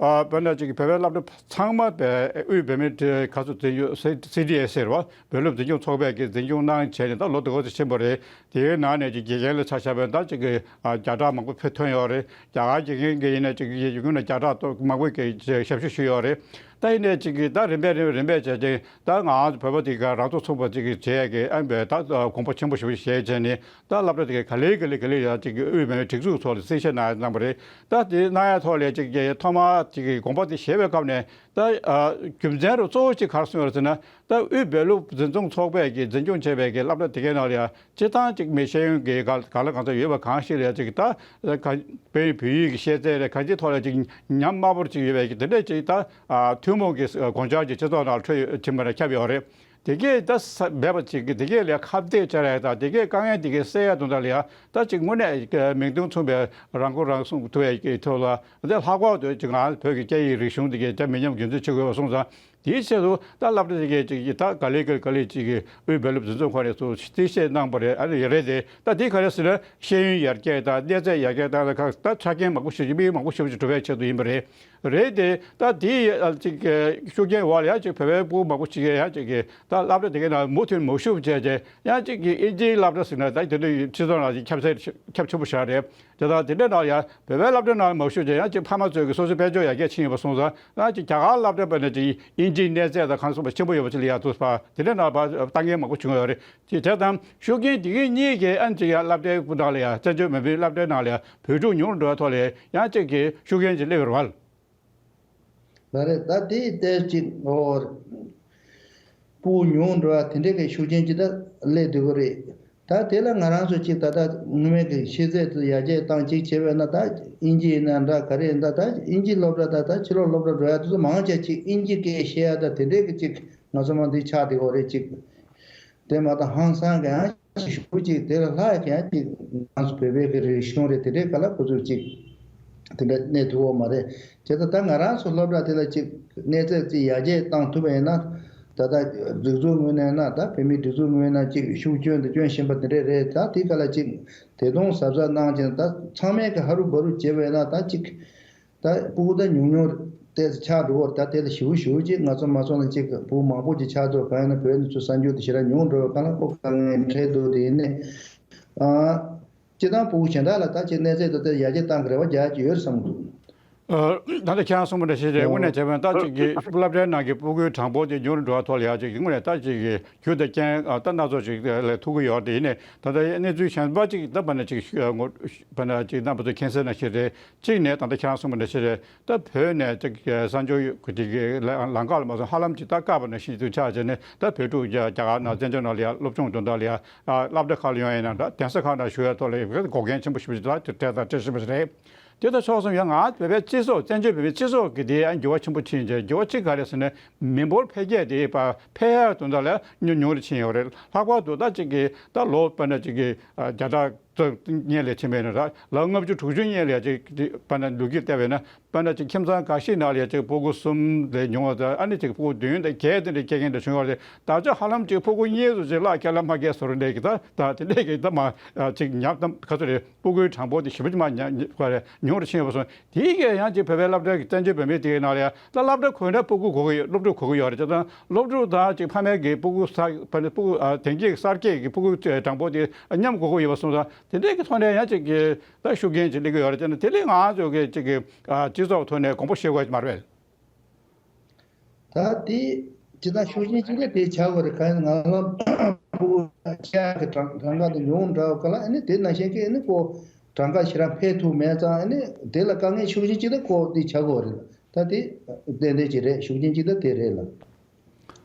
ཨ་དཔེར་ན་ཅིག་བོད་པའི་སློབ་གྲྭ་ཚང་མ་པའི་དབུས་བོད་མིའི་གྲས་ག་ཚོད་འཛིན་སྐྱོང་སི་སི་ཌི་ཨེ་ཟེར་བ་བོད་སློབ་འཛིན་སྐྱོང་ཚོགས་པས་ཀྱི་འཛིན་སྐྱོང་གནང་བྱས་ནས་ད་ལོ་དེ་ག་ཚོད་ཕྱིན་པ་རེད། དེའི་ནང་ནས་ཀྱི་དགེ་རྒན་ལ་ཆ་བཞག་པ་ཡིན་ན་ད་ཅིག་གི་ཨ་བརྒྱ་ཕྲག་མང་པོ་ཕེབས་ཐོན་ཡོད་རེད། རྒྱ་གར་དགེ་རྒན་གྱི་ཡིན་ན་ཅིག་གི་ཡུལ་ན་བརྒྱ་ཕྲག་ཏོག་མང་པོས་ཀྱི་ཞབས་ཞུ་ཞུས་ཡོད་རེད། ད་ཡིན་ནའི་ཅིག་གི་ད་རིམ་པས་རིམ་རིམ་པས་བྱས་ཏེ་ད་ང་བོད་པ་དེ་ག་རང་ཚོ་ཚོགས་པ་ཅིག་གི་བྱས་ཀྱི་ཨ་བས་ད་དགོངས་པ་ཆེན་པོ་ཞེ་པོ་བཞེས་བྱས་ནས་ད་སློབ་གྲྭ་དེ་ག་ག་ལེ་ག་ལེ་ག་ལེ་ཡ་ཅིག་གི་དབུས་མའི་སྒྲིག་འཛུགས་ཚོགས་ལ་གསལ་བཤད་གནང་ཡ་གནང་པ་རེད། ད་དེ་གནང་ཡ་ཐོག་ལ་ཅིག་གི་ཐོག་མ་ཅིག་གི་དགོངས་པ་དེ་བཞེས་པའི་སྐབས་ནས་ད་རྒྱུ་མཚན་རུ་གཙོ་བོ་ཅིག་ག་རེ་གསུངས་ཡོད་རེད་ཟེར་ན། ད་དབུས་བོད་སློབ་འཛིན་སྐྱོང་ཚོགས་པས་ཀྱི་འཛིན་སྐྱོང་བྱས་པའི་ཀྱི་སློབ་གྲྭ་དེ་གའི་ནང་ལ་ཡང་སྤྱིར་བཏང་ཅིག་མི་ཤེས་ཡོན་གྱི་ག་ག་ལ་གང་འཚམ་ཡོད་པ་གང་ཞིག་ལ་ཡང་ཅིག་ད་ག་བོད་ཡིག་བོད་ཡིག་གི་ཤེས་ཚད་རེད། གང་ཅིའི་ཐོག་ལ་ཅིག་ཉམས་དམའ་པོར་ཅིག་ཡོད་པའི་ཀྱི་དེ་འདྲས་ཅིག་ད་ཐུན་མོང་གི་དགོངས་འཆར་ཅིག་སྤྱི་ཚོགས་ནང་འཕྲོད་ཡོད་ཕྱིན་པ་ནས་ཁྱབ་ཡོད་རེད། དེ་གས་ད་ས་འབད་པ་ཅིག་གི་དེ་གས་ལ་ཁ་གཏད་བཅག་ཡ་དང་དེ་གས་དཀའ་ངལ་དེ་གས་སེལ་ཡ་དོན་དག་ལ་ཡང་ད་ཅིག་དངོས་གནས་མིང་དོན་མཚུངས་པའི་རང་མགོ་རང་སྲུང་ཐུབ་པའི་ཐོག་ལ་ད་ལྷག་པར་དུ་ཅིག་ང་བོད་ཀྱི་སྐད་ཡིག་རིག་གཞུང་དེ་གས་ད་མི་ཉམས་རྒྱུན་འཛིན་བྱེད་དགོས་པ་སོང་ཙང་། དེའི་ཆེད་དུ་ད་སློབ་གྲྭ་དེ་གས་ཅིག་ད་ག་ལེ་ག་ལེ་ག་ལེ་ཅིག་གི་དབུས་བོད་སློབ་འཛིན་སྐྱོང་ཁང་ནས་ཚུར་གཏིང་བཤད་གནང་པ་རེད། ཨ་ནི་རེད་དེ་ད་དེ་ག་རེ་ཟེར་ན་ཤེས་ཡོན་ཡར་རྒྱས་དང་གནས་ཚད་ཡར་རྒྱས་དང་ད་ཆ་རྐྱེན་མང་པོ་ཞིག་མི་མང་པོ་ཞིག་འགྲོ་བའི་ཆེད་དུ་ཡིན་པ་རེད། རེད་དེ་ད་དེའི་ཨ་ཅིག་གི་ཤུགས་རྐྱེན་འོག་ལ་ཡང་ཅིག་བོད་པའི་ཕྲུ་གུ་མང་པོ་ཞིག་གིས་ཡང་ཅིག་གི་ད་སློབ་གྲྭ་དེ་གའི་ནང་མུ་མཐུད་མ་ཞུགས་བྱས་རྗེས་ཡང་ཅིག་གི་ཨིན་ཇིའི་སློབ་གྲྭ་ཟེར་ན་ད་དེ་འདྲ་ཡི་སྤྱི་ཚོགས་ནང་ཅིག་ཁྱབ་ཚད་ཁྱབ་ཆེན་པོ་ཞིག་རེད། དེ་དང་དེ་འདྲའི་ནང་ཡང་བོད་པའི་སློབ་གྲྭའི་ནང་མ་ཞུགས་ཀྱང་ཡང་ཅིག་ཕ་མ་ཚོས་ཀྱི་སོ་སོའི་དཔལ་འབྱོར་ཡར་རྒྱས་ཕྱིན་ཡོད་པ་སོང་ཙང་ཡང་ཅིག་རྒྱ་གར་སློབ་གྲྭ་པ་ནས་ཅིག་དབྱིན་ཇིའི་གནས་ཚད་དང་གང་སོགས་པ་ཆེན་པོ་ཡོད་པ་ཅིག་ལ་ཡར་ཐུག་པ་དེ་འདྲའི་ནང་ལ་ལྟ་མཁན་མང་པོ་བྱུང་ཡོད་རེད། དེ་དེ་དང་ཤུགས་རྐྱེན་དེ་གའི་གཉིས་ཀྱིས་ཨ་ནི་ཅིག་ཡང་སློབ་གྲྭའི་སྐུ་ནང་ལ་ཡང་བཙན་བྱོལ་མི་བོད་སློབ་གྲྭའི་ནང་ལ་ཡང་བོད་ཕྲུག་ཉུང་རུ་འགྲོ་བའི་ཐོག་ལ་ཡང་ཅིག་གི་ཤུགས་རྐྱེན་ཅིག་སླེབས་ཡོད་རེད་བ། ལགས་རེད། ད་དེའི་ལྟས་ཅིག་འོ། སྤུ་ཉུང་འགྲོ་བ་དེ་འདྲའི་གི་ཤུགས་རྐྱེན་ཅིག་ད་སླེབས་སྡོད་ཀྱི་རེད། ད་དེ་ལ་ང་རང་ཚོ་ཅིག་ད་ལྟ་སྔོན་མའི་གི་ཤེས་ཚད་དུ་ཡར་རྒྱས་བཏང་ཅིག་བྱས་པས་ན་ད་དབྱིན་ཇི་ཡིན་ན་འདྲ་ག་རེ་ཡིན་ད་ད་དབྱིན་ཇི་སློབ་གྲྭ་ད་ད་ཕྱི་ལོགས་སློབ་གྲྭ་འགྲོ་ཡ་དེ་ཚོ་མང་ཆེ་ཅིག་དབྱིན་ཇི་སྐད་ཤེས་ཡ་ད་དེ་འདྲའི་གི་ཅིག་ང་ཚོ་མ་འདི་ཆགས་བསྡད་ཀྱི་རེད་ཅིག་དེ་མ་གཏོགས་ཧང་སང་གི་ཡང་ཞུ་ཅིག་དེ་ལ་ལྷག་ཡང་ཅིག་ང་ཚོ་བོད་པའི་གི་རིག་གཞུང་རེད། དེ་འདྲའི་ག་ལ་ཁོ་ཚོས་ཅིག་དེ་འདྲ་གནས་ཐུབ་ཡོད་མ་རེད། བྱས་ཙང་ད་ང་རང་ཚོ་སློབ་གྲྭ་དེ་ལ་ཅིག་གནས་ཚད་ཅིག་ཡར་རྒྱས་བཏང་ཐུབ་པ་ཡིན་ན་ད་ལྟ་སྒྲིག་འཛུགས་ངོས་ནས་ན་ད་བོད་མིའི་སྒྲིག་འཛུགས་ངོས་ནས་ཅིག་ཤུགས་སྐྱོན་དུ་སྐྱོན་བཞིན་པ་དེ་འདྲ་རེད། ད་དེ་ག་ལ་ཅིག་དེ་དུང་གཟབ་གཟབ་གནང་བྱས་ད་ཚང་མས་གི་ཧ་རུ་བ་རུ་བྱས་པ་ཡིན་ན་ད་ཅིག་ད་ཕྲུ་གུ་ད་ཉུང་ཉུང་ཏོག་ཙམ་ཆགས་འགྲོ་བར་ད་དེ་ལ་ཞེ་པོ་ཞེ་པོ་ཅིག་ང་ཚོ་མ་སོང་ན་ཅིག་ཕྲུ་གུ་མང་པོ་ཅིག་ཆགས་ཐུབ། གང་ཡིན་ན་བོད་ནས་ཚུར་གསར་འགྱུར་དེ་ཞེ་དྲག་ཉུང་འགྲོ་བའི་སྒང་ལ་ཁོ་དཀའ་ངལ་འཕྲད་འདུག་དེ་ཡིན་ནའི་ཨ་སྤྱིར་བཏང་ཕྲུ་གུ་གཞན་དག་ལ་ད་ཅིག་གནས་ཚད་དེ་ཚོ་ཡར་རྒྱས་གཏང་གི་རེ་བ་རྒྱག་གི་ཡོད་བསམ་གྱི་འདུག་ཨ། ད་ལྟ་ཁྱེད་རང་གསུངས་པ་ནང་བཞིན་རེད། དངོས་གནས་བྱས་པ་ན་ད་ཅིག་གི་སློབ་གྲྭའི་ནང་གི་སྤུ་གུའི་གྲངས་འབོར་དེ་ཉུང་རུ་འགྲོ་བ་ཐོག་ལ་ཡ་ཅིག་དངོས་གནས་ད་ཅིག་གི་རྒྱུ་དང་རྐྱེན་ཨ་ད་སྣ་ཚོགས་ཅིག་ལ་ཐུག་གི་ཡོད་རེད། དེ་ཡིན་ནའི་ད་ལྟ་གནས་ཚུལ་གཞན་པ་ཅིག་ད་བར་ན་ཅིག་ཨ་ངོ་བར་ན་ཅིག་རྣམ་པ་ཚོ་མཁྱེན་གསལ་ནང་བཞིན་རེད། གཅིག་ནས་ད་ལྟ་ཁྱེད་རང་གསུངས་པ་ནང་བཞིན་རེད། ད་བོད་ནས་ཅིག་གསར་འབྱོར་ཡོད་དེ་གི་ལ་ལམ་ཁ་ལ་མ་སོང་ཧ་ལམ་ཅིག་ད་བཀག་པ་ནང་བཞིན་དུ་ཆགས་བྱས་ནས་ད་བོད་ཕྲུག་རྒྱ་རྒྱ་གར་ནང་བཙན་བྱོལ་ནང་ལ་ཡ་སློབ་སྦྱོང་དོན་དག་ལ་ཡ་ཨ་སློབ་གྲྭ་ཁག་ལ་ཡོང་ཡིན་ན་ད་གདན་ས་ཁག་ནང་ཞུགས་ཡ་ཐོག་ལ་ཡ་འགོག་རྐྱེན་ཆེན་པོ་ཞེ་པོ་ཅིག་ད་དེ་འཕྲད་དང་འཕྲད་བཞིན་པ་རེད། དེ་དང་ཕྱོགས་མཚུངས་ཡང་ང་བོད་པའི་སྤྱི་ཚོགས་བཙན་བྱོལ་བོད་མིའི་སྤྱི་ཚོགས་ཀྱི་དེ་ཡང་འགྱུར་བ་ཆེན་པོ་ཕྱིན་རྗེས་འགྱུར་བ་གཅིག་ག་རེ་ཟེར་ན་མི་འབོར་འཕེལ་རྒྱས་དེ་ཕར་འཕེལ་ཡག་དོན་དག་ལ་ཉུང་ཉུང་རུ་ཕྱིན་ཡོད་རེད། ལྷག་པར་དུ་ད་ཅིག་གི་ད་ལོ་དཔེར་ན་ཅིག་གི་བརྒྱ་ཕྲག་སྔོན་ལ་ཕྱིན་པས་ན་ད་ལོ་ལྔ་བཅུ་དྲུག་ཅུ་སྔོན་ལ་ཅིག་དཔེར་ན་ལོ་རྒྱུས་བལྟས་པས་ན་དཔེར་ན་ཅིག་ཁྱིམ་ཚང་འགའ་ཤས་ནང་ལ་ཅིག་སྤུ་གུ་གསུམ་ལས་ཉུང་བ་དང་ཨ་ནི་ཅིག་སྤུ་གུ་བདུན་དང་བརྒྱད་དེ་འདྲ་སྐྱེ་མཁན་འདྲ་བྱུང་ཡོད་རེད། ད་ཆ་ཧ་ལམ་ཅིག་སྤུ་གུ་གཉིས་སུ་ཅིག་བརླག་སྐྱེ་ལ་མ་སྐྱེ་བཟོ་འདྲ་གི་ད་ད་དེ་འདྲས་ཀྱི་ད་མ་ཅིག་ཉམས་ད་ག་ཚོད་རེད། སྤུ་གུའི་གྲངས་འབོར་དེ་ཞེ་པོ་ཅིག་མར་ཉ་ཉ་ཉུང་རུ་ཕྱིན་ཡོད་པ་སོང་། དེའི་གི་ཡང་ཅིག་བོད་པའི་སློབ་གྲྭ་གི་བཙན་བྱོལ་བོད་མིའི་དེའི་ནང་ལ་ཡང་ད་སློབ་གྲྭ་དགོས་ན་སྤུ་གུ་དགོས་ཀྱི་ཡོད། སློབ་ཕྲུག་དགོས་ཀྱི་ཡོད་རེད། ཅེས་དང་སློབ་ཕྲུག་དང་ཅིག་ཕ་མའི་གི་སྤུ་གུ་གསར་ཕ་ནི་སྤུ་གུ་ཨ་དེང་གི་གསར་སྐྱེས་ཀྱི་སྤུ་གུ་གྲངས་འབོར་དེ་མཉམ་དགོས་ཀྱི་ཡོད་པ་སོང་ཙང་དེ་འདྲའི་གི་ཐོག་ནས་ཡང་ཅིག་གི་ད་ཤུགས་རྐྱེན་ཅིག་སླེབས་ཀྱི་ཡོད་རེད། ཅེས་ན་དེ་ལས་ང་ཚོ་གི་ཅིག་གི་ཨ་སྤྱི་ཚོགས་ཐོག་ནས་དགོངས་པ་བཞེས་དགོས་ཀྱི་མ་རེད། ད་དེ་ཇི་ལྟར་ཤུགས་རྐྱེན་གཅིག་ལ་དེ་བྱ་དགོས་རེད། གང་ཡིན་ང་ཚོ་ཕྲུ་གུ་སྐྱེ་ཡག་གི་གྲངས་གྲངས་ཀ་དེ་ཉུང་འདྲ་བ་ག་ལ་ཨ་ནི་དེ་ནང་བཞིན་གྱི་ཨ་ནི་ཁོ་གྲངས་ཀ་ཞེ་དྲག་འཕེལ་ཐུབ་མེད་ཙང་ཨ་ནི་དེ་ལ་དཀའ་ངལ་ཤུགས་རྐྱེན་གཅིག་ལ་ཁོ་དེ་བྱ་དགོས་རེད། ད་དེ་ཏན་ཏན་གཅིག་རེད། ཤུགས་རྐྱེན་གཅིག་ད་དེ་རེད་ལ།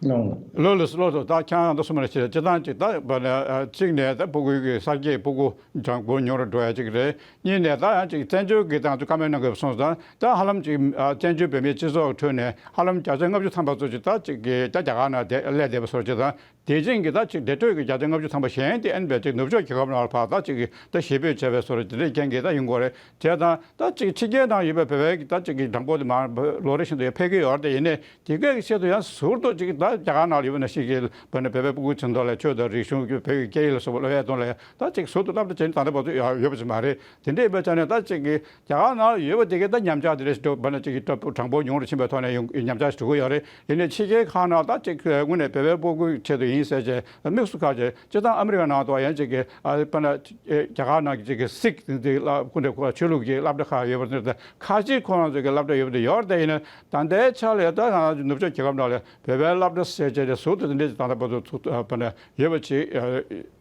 ལགས་འོང་། ལགས་ལགས་ལགས་སོ། ད་ཁྱེད་རང་ད་གསུངས་པ་ནང་བཞིན་སྤྱིར་བཏང་གཅིག་ད་བ་ནི་གཅིག་ནས་ད་སྤུ་གུའི་གི་གསར་སྐྱེས་སྤུ་གུ་གྲངས་འབོར་ཉུང་རུ་འགྲོ་ཡ་གཅིག་རེད། གཉིས་ནས་ད་ཡང་ཅིག་བཙན་བྱོལ་གྱི་ཏང་ཙུའུ་བཀའ་མོལ་གནང་དགོས་པ་སོང་ཙང་ད་ཧ་ལམ་ཅིག་ཨ་བཙན་བྱོལ་བོད་མིའི་སྤྱི་ཚོགས་ཁྲོད་ནས་ཧ་ལམ་བརྒྱ་ཆ་ལྔ་བཅུ་ཐམ་པ་ཙམ་ཅིག་ད་ཅིག་གི་ད་རྒྱ་གར་ནང་དེ་སླེབས་བསྡད་པ་སོགས་ཅིག་དང་དེ་བཞིན་གྱི་ད་ཅིག་འདས་གྲོལ་གྱི་བརྒྱ་ཆ་ལྔ་བཅུ་ཐམ་པ་གཞན་དེ་ཨན་པའི་ཅིག་ནུབ་ཕྱོགས་རྒྱལ་ཁབ་ནང་ལ་ཕར་ད་ཅིག་གི་ད་ཞེ་འབོད་བྱས་པའི་སོགས་དེ་འདྲའི་རྐྱེན་གྱིས་ད་ཡིན་དགོས་རེད། བྱས་ཙང་ད་ཅིག་ཕྱི་རྒྱལ་ནང་ཡོད་པའི་བོད་པའི་ད་ཅིག་གི་གྲངས་འབོར་དེ་མར་ལོ་རེ་བཞིན་དུ་འཕེལ་གྱི་ཡོད་རེད། དེ་ཡིན་ནའི་དེ་གའི་ཆེད་དུ་ཡང་ཟུར་དུ་ཅིག་ད་རྒྱ་གར་ནང་ལ་ཡོད་པ་ནང་བཞིན་གྱི་བོད་ནས་བོད་པའི་སྤུ་གུ་ཚོའི་ཐོག་ལ་ཆོས་དང་རིག་གཞུང་བོད་ཀྱི་སྐད་ཡིག་ལ་སོགས་པ་སློབ་ཡའི་དོན་ལ་ཡང་ད་ཅིག་ཟུར་དུ་སློབ་གྲྭ་བྱས་ནས་ད་ལྟ་བར་དུ་ཡོད་ཡོད་པ་ཞིག་མ་རེད། དེ་འདྲ་ཡིན་པའི་ཆ་ནས་ད་ཅིག་གི་རྒྱ་གར་ནང་ལ་ཡོད་པ་དེ་གའི་ད་ཉམས་ཆག་དེ་འདྲ་ཞིག་འགྲོ་བ་ན་ཅིག་གི་གྲངས་འབོར་ཉུང་རུ་ཕྱིན་པའི་ཐོག་ནས་ཡོང་ཉམས་ཆག་ཞིག་འགྲོ་གི་ཡོད་རེད། ཡིན་ནའི་ཕྱི་རྒྱལ་ཁག་ནང་ད་ཅིག་དངོས་གནས་བོད་པའི་སྤུ་གུའི་ཆེད་དུ་ཡིན་ཟེར་བྱས་དམིགས་སུ་བཀར་བྱས་སྤྱིར་བཏང་ཨ་མི་རི་ཀ་ནང་དུ་ཡང་ཅིག་གི་ཨ་དཔེར་ན་རྒྱ་གར་ནང་གི་ཅིག་གི་སིག་དེ་འདྲའི་སློབ་ཁུངས་དེ་ཁོ་ཆོས་ལུགས་ཀྱི་སློབ་གྲྭ་ཁག་ཡོད་པ་དེ་ཁ་ཅིག་ཁོ་རང་ཚོ་གི་སློབ་གྲྭ་ཡོད་པ་དེ་ཡོད་རེད། དེ་ཡིན་ན་ད་ལྟའི་ཆ་ལ་ད་ང་ཚོ་ནུབ་ཕྱོགས་རྒྱལ་ཁབ་ནང་ལ་བོད་པའི་སློབ་གྲྭ་ཟེར་བྱས་དེ་ཟུར་དུ་དེ་འདྲའི་ཅིག་ད་ལྟ་བར་དུ་ཚུགས་ཨ་དཔེར་ན་ཡོད་པ་ཅིག་ཨ་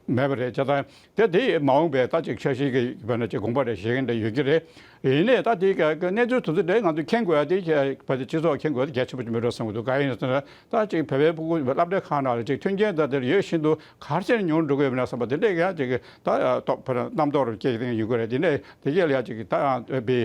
མེད་པ་རེད། བྱས་ཙང་དེ་དེ་མ་འོངས་པའི་ད་ཅིག་འཆར་གཞི་གི་བར་ན་ཅིག་དགོངས་པ་རེ་བཞེས་མཁན་དེ་ཡོད་ཀྱི་རེད། ཡིན་ནའི་ད་དེ་ག་གི་གནས་ཚུལ་དེ་ཚོ་དེ་ང་ཚོས་མཁྱེན་དགོས་ཡ་དེ་བར་དུ་སྤྱི་ཚོགས་མཁྱེན་དགོས་ཡ་དེ་གལ་ཆེན་པོ་ཅིག་མེད་འགྲོ་བསམ་གྱི་འདུག་ག་ཡིན་ཟེར་ན་ད་ཅིག་བོད་པའི་སྤུ་གུ་སློབ་གྲྭ་ཁག་ནང་ལ་ཅིག་མཐུན་རྐྱེན་ད་དེར་ཡོད་བཞིན་དུ་ག་རེ་བྱས་ནས་ཉུང་རུ་འགྲོ་གི་ཡོད་མེད་ན་བསམ་པ་དེ་འདྲས་ཀྱང་ཅིག་ད་རྟོག་པར་རྣམ་རྟོག་རུ་སྐྱེ་གི་ཡོད་ཀྱི་རེད། དེ་ནས་དེ་གས་ལ་ཡ་ཅིག་ད་ཡང་བོད་པའི་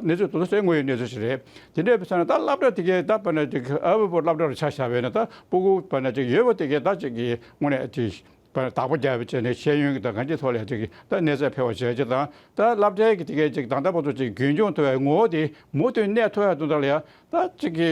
གནས་ཚུལ་དེ་ཚོ་དངོས་ཡོད་གནས་ཚུལ་ཞིག་རེད། དེ་འདྲས་བྱས་ན་ད་སློབ་གྲྭ་དེ་གས་ད་བར་ན་ཅིག་ཨ་བུ་བུ་སློབ་གྲྭ་རུ་ཆ་བཞག་པས་ན་ད་སྤུ་གུ་བར་ན་ཅིག་ཡོད་པ་དེ་གས་ད་ཅིག་གི་དངོས་གནས་ཅིག་བར་ན་བདག་པོ་རྒྱག་པའི་ཆ་ནས་ཤེས་ཡོན་གྱི་དང་གང་ཅིའི་ཐོག་ལ་ཅིག་ད་གནས་ཚད་འཕེལ་བ་བྱས་ཅིག་དང་ད་སློབ་གྲྭའི་གི་དེ་གས་ཅིག་ད་ལྟ་བར་དུ་ཅིག་རྒྱུན་སྐྱོང་ཐུབ་པའི་ངོ་བོ་དེ་མུ་མཐུད་གནས་ཐུབ་ཡ་དོན་དག་ལ་ཡ་ད་ཅིག་གི་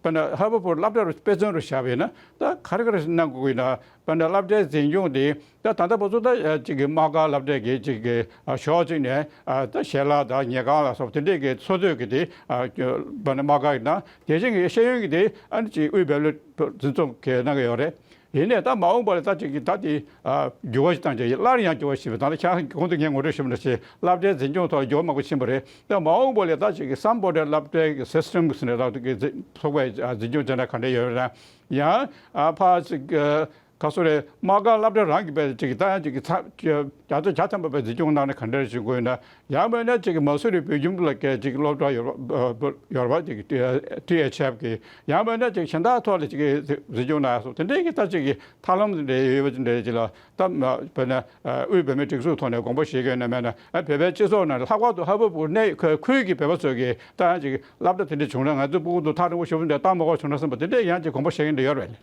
བར་ན་ཧ་བུ་བུ་སློབ་གྲྭ་རུ་དཔེ་མཚོན་རུ་བཞག་པས་ན་ད་ག་རེ་ག་རེ་གནང་དགོས་ཀྱི་ན་བར་ན་སློབ་གྲྭའི་འཛིན་སྐྱོང་དེ་ད་ད་ལྟ་བར་དུ་ད་ཅིག་གི་དམག་སྒར་སློབ་གྲྭའི་གི་ཅིག་གི་ཕྱོགས་གཅིག་ནས་ད་ཞལ་ལག་དང་ཉལ་ཁང་ལ་སོགས་དེ་འདྲས་ཀྱི་འཚོ་སྡོད་ཀྱི་དེ་བར་ན་དམག་སྒར་ཡིན་ན་དེ་བཞིན་གྱི་ཤེས་ཡོན་གྱི་དེ་ཨ་ནི་ཅིག་དབུས་བོད་ལུགས་འཛིན་སྐྱོང་གི་གནང་གི་ཡོད་རེད། ཡིན་ནའི་ད་མ་འོངས་པ་ལ་ད་ཅིག་གི་ད་དེ་ཨ་འགྱུར་བ་ཞིག་བཏང་རྗེས་སླར་ཡང་འགྱུར་བ་ཞིག་བཏང་ད་ཁྱེད་རང་གོང་དུ་ངས་ངོ་སྤྲོད་ཞུས་པ་ནང་བཞིན་སློབ་གྲྭའི་འཛིན་སྐྱོང་ཐོག་ལ་འགྱུར་བ་མང་པོ་ཕྱིན་པ་རེད། ད་མ་འོངས་པ་ལ་ད་ཅིག་གི་སམ་བྷོ་ཊ་སློབ་གྲྭའི་གི་སི་སི་ཊམ་གི་ཟེར་ནས་ད་དེ་གི་ཚོགས་པའི་ཨ་འཛིན་སྐྱོང་བྱས་ན་ག་འདྲ་ཡོད་རེད་ན་ཡང་ཨ་ཕར་ཅིག་ག་སོ་རེད། དམག་སྒར་སློབ་གྲྭ་རང་གི་པའི་ཅིག་ད་ཡང་ཅིག་གི་ཚ་བརྒྱ་ཆ་བརྒྱ་ཐམ་པ་པའི་འཛིན་སྐྱོང་གནང་ན་ག་འདྲ་ཞིག་དགོས་ཡོད་ན། ཡང་མིན་ན་ཅིག་གི་མ་སུ་རི་བོད་ཁྱིམ་ལ་སྐད་ཅིག་སློབ་གྲྭ་ཡོད་པ་ཡོད་པ་ཅིག་ཊི་ཨེཆ་ཨེཕ་གི་ཡང་མིན་ན་ཅིག་གཞན་དག་ཐོག་ལ་ཅིག་གི་འཛིན་སྐྱོང་གནང་ཡ་སོགས་དེ་འདྲའི་གི་ད་ཅིག་གི་ཐབས་ལམ་དེ་འདྲའི་ཡོད་པ་ཅིག་འདྲ་ཅིག་ལ་ད་དཔེར་ན་དབུས་བོད་མིའི་སྒྲིག་འཛུགས་ཐོག་ནས་དགོངས་པ་བཞེས་མཁན་ཡོད་ན་མེད་ན་ཨ་བོད་པའི་སྤྱི་ཚོགས་ནང་ལྷག་པར་དུ་ཧ་བུ་བུ་གནས་ཁུལ་གྱི་བོད་པ་ཚོས་གི་ད་ཡང་ཅིག་སློབ་གྲྭ་དེ་འདྲ་བྱུང་ན་ང་ཚོའི་སྤུ་གུ་ཚོ་ཐག་རིང་པོ་ཞེ་པོ་འདྲ་བཏང་མ་དགོས་བྱུང་ན་བསམ་པ་དེ་འདྲའི་ཡང་ཅིག་དགོངས་པ་བཞེས་མཁན་འདྲ་ཡོད་རེད།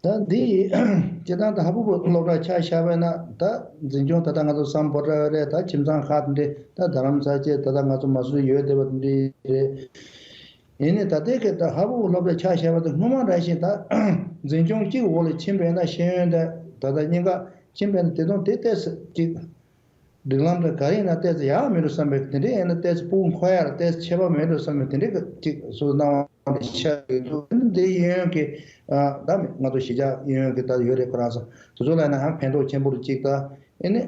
ད་འདི་སྤྱིར་བཏང་ད་ཧ་བུ་བུ་སློབ་གྲྭ་ཆ་བཞག་པ་ཡིན་ན་ད་འཛིན་སྐྱོང་ད་ལྟ་ང་ཚོ་སམ་བྷོ་ཊ་རེད། ད་ཁྱིམ་ཚང་ཁག་དེ་འདྲའི་ད་རྡ་རམ་ས་ཆ་ད་ལྟ་ང་ཚོ་མ་སུ་ཡོད་བསྡད་པ་དེ་འདྲའི་རེད། ཡིན་ནའི་ད་ལྟའི་གི་ད་ཧ་བུ་བུ་སློབ་གྲྭ་ཆ་བཞག་པ་དེ་སྔོན་མ་འདྲ་བཞིན་ད་འཛིན་སྐྱོང་གཅིག་འོག་ལ་ཕྱིན་པ་ཡིན་ན་ཤེས་ཡོན་དེ་ད་ལྟ་གཉིས་ཀ་ཕྱིན་པ་ཡིན་ན་དེ་དང་དེ་ཏོག་ཙམ་གཅིག་སྒྲིག་ལམ་དེ་ག་རེ་ཡིན་ན་ཏོག་ཙམ་ཡག་མེད་འགྲོ་བསམ་པའི་དེ་འདྲས་ཡིན་ན་ཏོག་ཙམ་སྤུ་གུ་འཁོར་ཡག་ལ་ཏོག་ཙམ་ཁྱད་པར་མེད་འགྲོ་བསམ་པའི་དེ་འདྲས་ཀྱི་ཅིག་བཟོ་གནང་བ་ཆགས་ཡོད་འདུག་འདི་གཡས་གཡོན་གྱི་ཨ་ད་མི་ང་ཚོ་གཞིས་ཆགས་གཡས་གཡོན་གྱི་ད་ཡོད་རེད། ཁོ་རང་ཚོ་དེ་ཚོ་ལ་ཡིན་ན་ཡང་ཕན་ཐོགས་ཆེན་པོ་རེད་ཅིག་ད་ཨེ་ནི་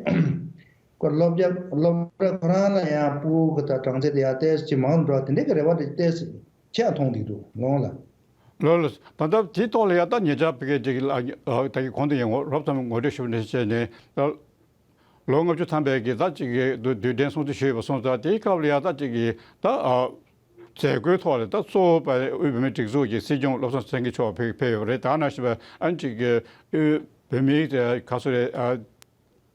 ཁོ་སློབ་གྲྭ་སློབ་གྲྭ་ཁོ་རང་ལ་ཡང་སྤུ་གུ་དང་གྲངས་ཚད་དེ་ཡང་ཏོག་ཙམ་མང་འགྲོ་དེ་འདྲའི་གི་རེ་བ་དེ་ཏོག་ཙམ་ཆེ་མཐོང་བསྡད་འདུག་ལོང་ལ། ལོ་ལ། ད་ལྟ་དེའི་ཐོག་ལ་ཡང་ད་ཉེ་ཆར་བོད་སྐད་ཅིག་ལ་ད་གི་གོང་དུ་ཡང་རོབ་ཙམ་ངོ་སྤྲོད་ཞུ་བ་ནས་བྱས་ནས་ད་ལོ་ལྔ་བཅུ་ཐམ་པའི་གི་ད་ཅིག་གི་དུས་དྲན་སྲུང་བརྩི་ཞུས་པ་སོང་ཙང་དེའི་སྐབས་ལ་ཡང་ད་ཅིག་གི་ད་མཛད་སྒོའི་ཐོག་ལ་ད་གཙོ་བོ་དབུས་བོད་མིའི་སྒྲིག་འཛུགས་ཀྱི་སྲིད་སྐྱོང་བློ་བཟང་སེང་གེ་མཆོག་ཕེབས་ཕེབས་ཡོད་པ་རེད། ད་ནང་བཞིན་པ་ཨ་ནི་ཅིག་གི་དབུས་བོད་མིའི་ག་ཚོད་རེད།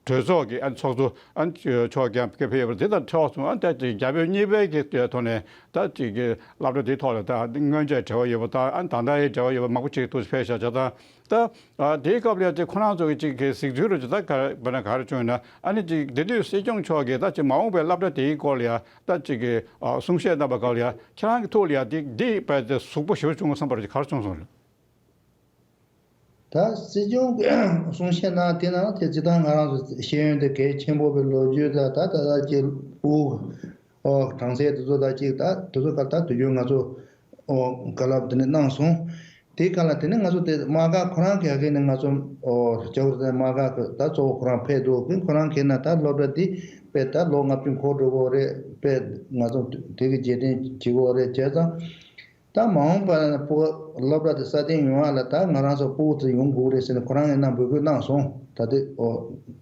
གྲོས་ཚོགས་ཀྱི་ཨ་ཚོགས་གཙོ་ཨ་མཆོག་ཀྱང་ཕེབས་ཡོད་པ་དེ་དང་ཕྱོགས་མཚུངས་ཨ་ད་ཅིག་རྒྱ་བོད་གཉིས་པའི་གི་ཐོག་ནས་ད་ཅིག་གི་སློབ་གྲྭ་དེའི་ཐོག་ལ་ད་སྔོན་ཆད་འབྲེལ་བ་ཡོད་པ་དང་ཨ་ད་ལྟའི་འབྲེལ་བ་ཡོད་པ་མང་པོ་ཅིག་ཐུགས་ཕེབས་བཞག་བྱ་དང་ད་དེའི་སྐབས་ལ་ཡ་ཅིག་ཁོ་རང་ཚོ་གི་ཅིག་གི་གཟིགས་ཚུལ་རུ་ཅིག་ད་ག་རེ་བ་ན་ག་རེ་བྱུང་ཡོད་ན་ཨ་ནི་ཅིག་དེ་དུས་སྲིད་སྐྱོང་མཆོག་གིས་ད་ཅིག་མ་འོངས་པའི་སློབ་གྲྭ་དེའི་སྐོར་ལ་ཡ་ད་ཅིག་གི་གསུང་བཤད་གནང་པ་སྐབས་ལ་ཡ་ཁྱེད་རང་གི་ཐུགས་ལ་ཡ་འདི་འདི་བས་ཏེ་ཟུག་པོ་ཞེ་པོ་བྱུང་བསམ་པ་རུ་ཅིག་ག་རེ་བྱུང་སོང་རེད། ད་སྲིད་སྐྱོང་གསུང་བཤད་གནང་དེ་ནང་དེ་སྤྱི་བཏང་ང་རང་ཚོ་ཤེས་ཡོན་དེ་གལ་ཆེན་པོ་བའི་ལོ་རྒྱུས་དང་ད་ད་ལྟ་ཀྱི་དབུ་ཨོ་གྲངས་ཚད་དེ་ཚོ་དང་གཅིག་ད་དེ་ཚོ་ག་ད་དུས་རྒྱུན་ང་ཚོ་ཨོ་བཀའ་སློབ་དེ་ནས་གནང་སོང་། དེ་ག་ལ་དེ་ནས་ང་ཚོ་དེ་དམག་སྒར་ཁོ་རང་གི་ཡ་གི་ནས་ང་ཚོ་ཨོ་ཇོ་བོ་རི་དམག་སྒར་གི་ད་གཙོ་བོ་ཁོ་རང་ཕེབས་འདུག་གི་ཁོ་རང་གི་ན་ད་སློབ་གྲྭ་དེ་དཔེ་ད་ལོ་ལྔ་བཅུ་འཁོར་འགྲོ་གི་རེད། དཔེ་ང་ཚོ་དེ་གི་རྗེས་དྲན་བྱེད་ཀྱི་རེད་བྱས་ཙང་། ད་མ་འོངས་པ་ལ་ཕྲུ་གུ་སློབ་གྲྭ་དེ་སྲ་བརྟན་ཡོང་བ་ལ་ད་ང་རང་ཚོ་ཕྲུ་གུ་དེ་ཡོང་དགོས་རེད་ཟེར་ནས་ཁོ་རང་ཡིན་ན་འབོད་སྐུལ་གནང་སོང་། ད་དེ་ཨོ་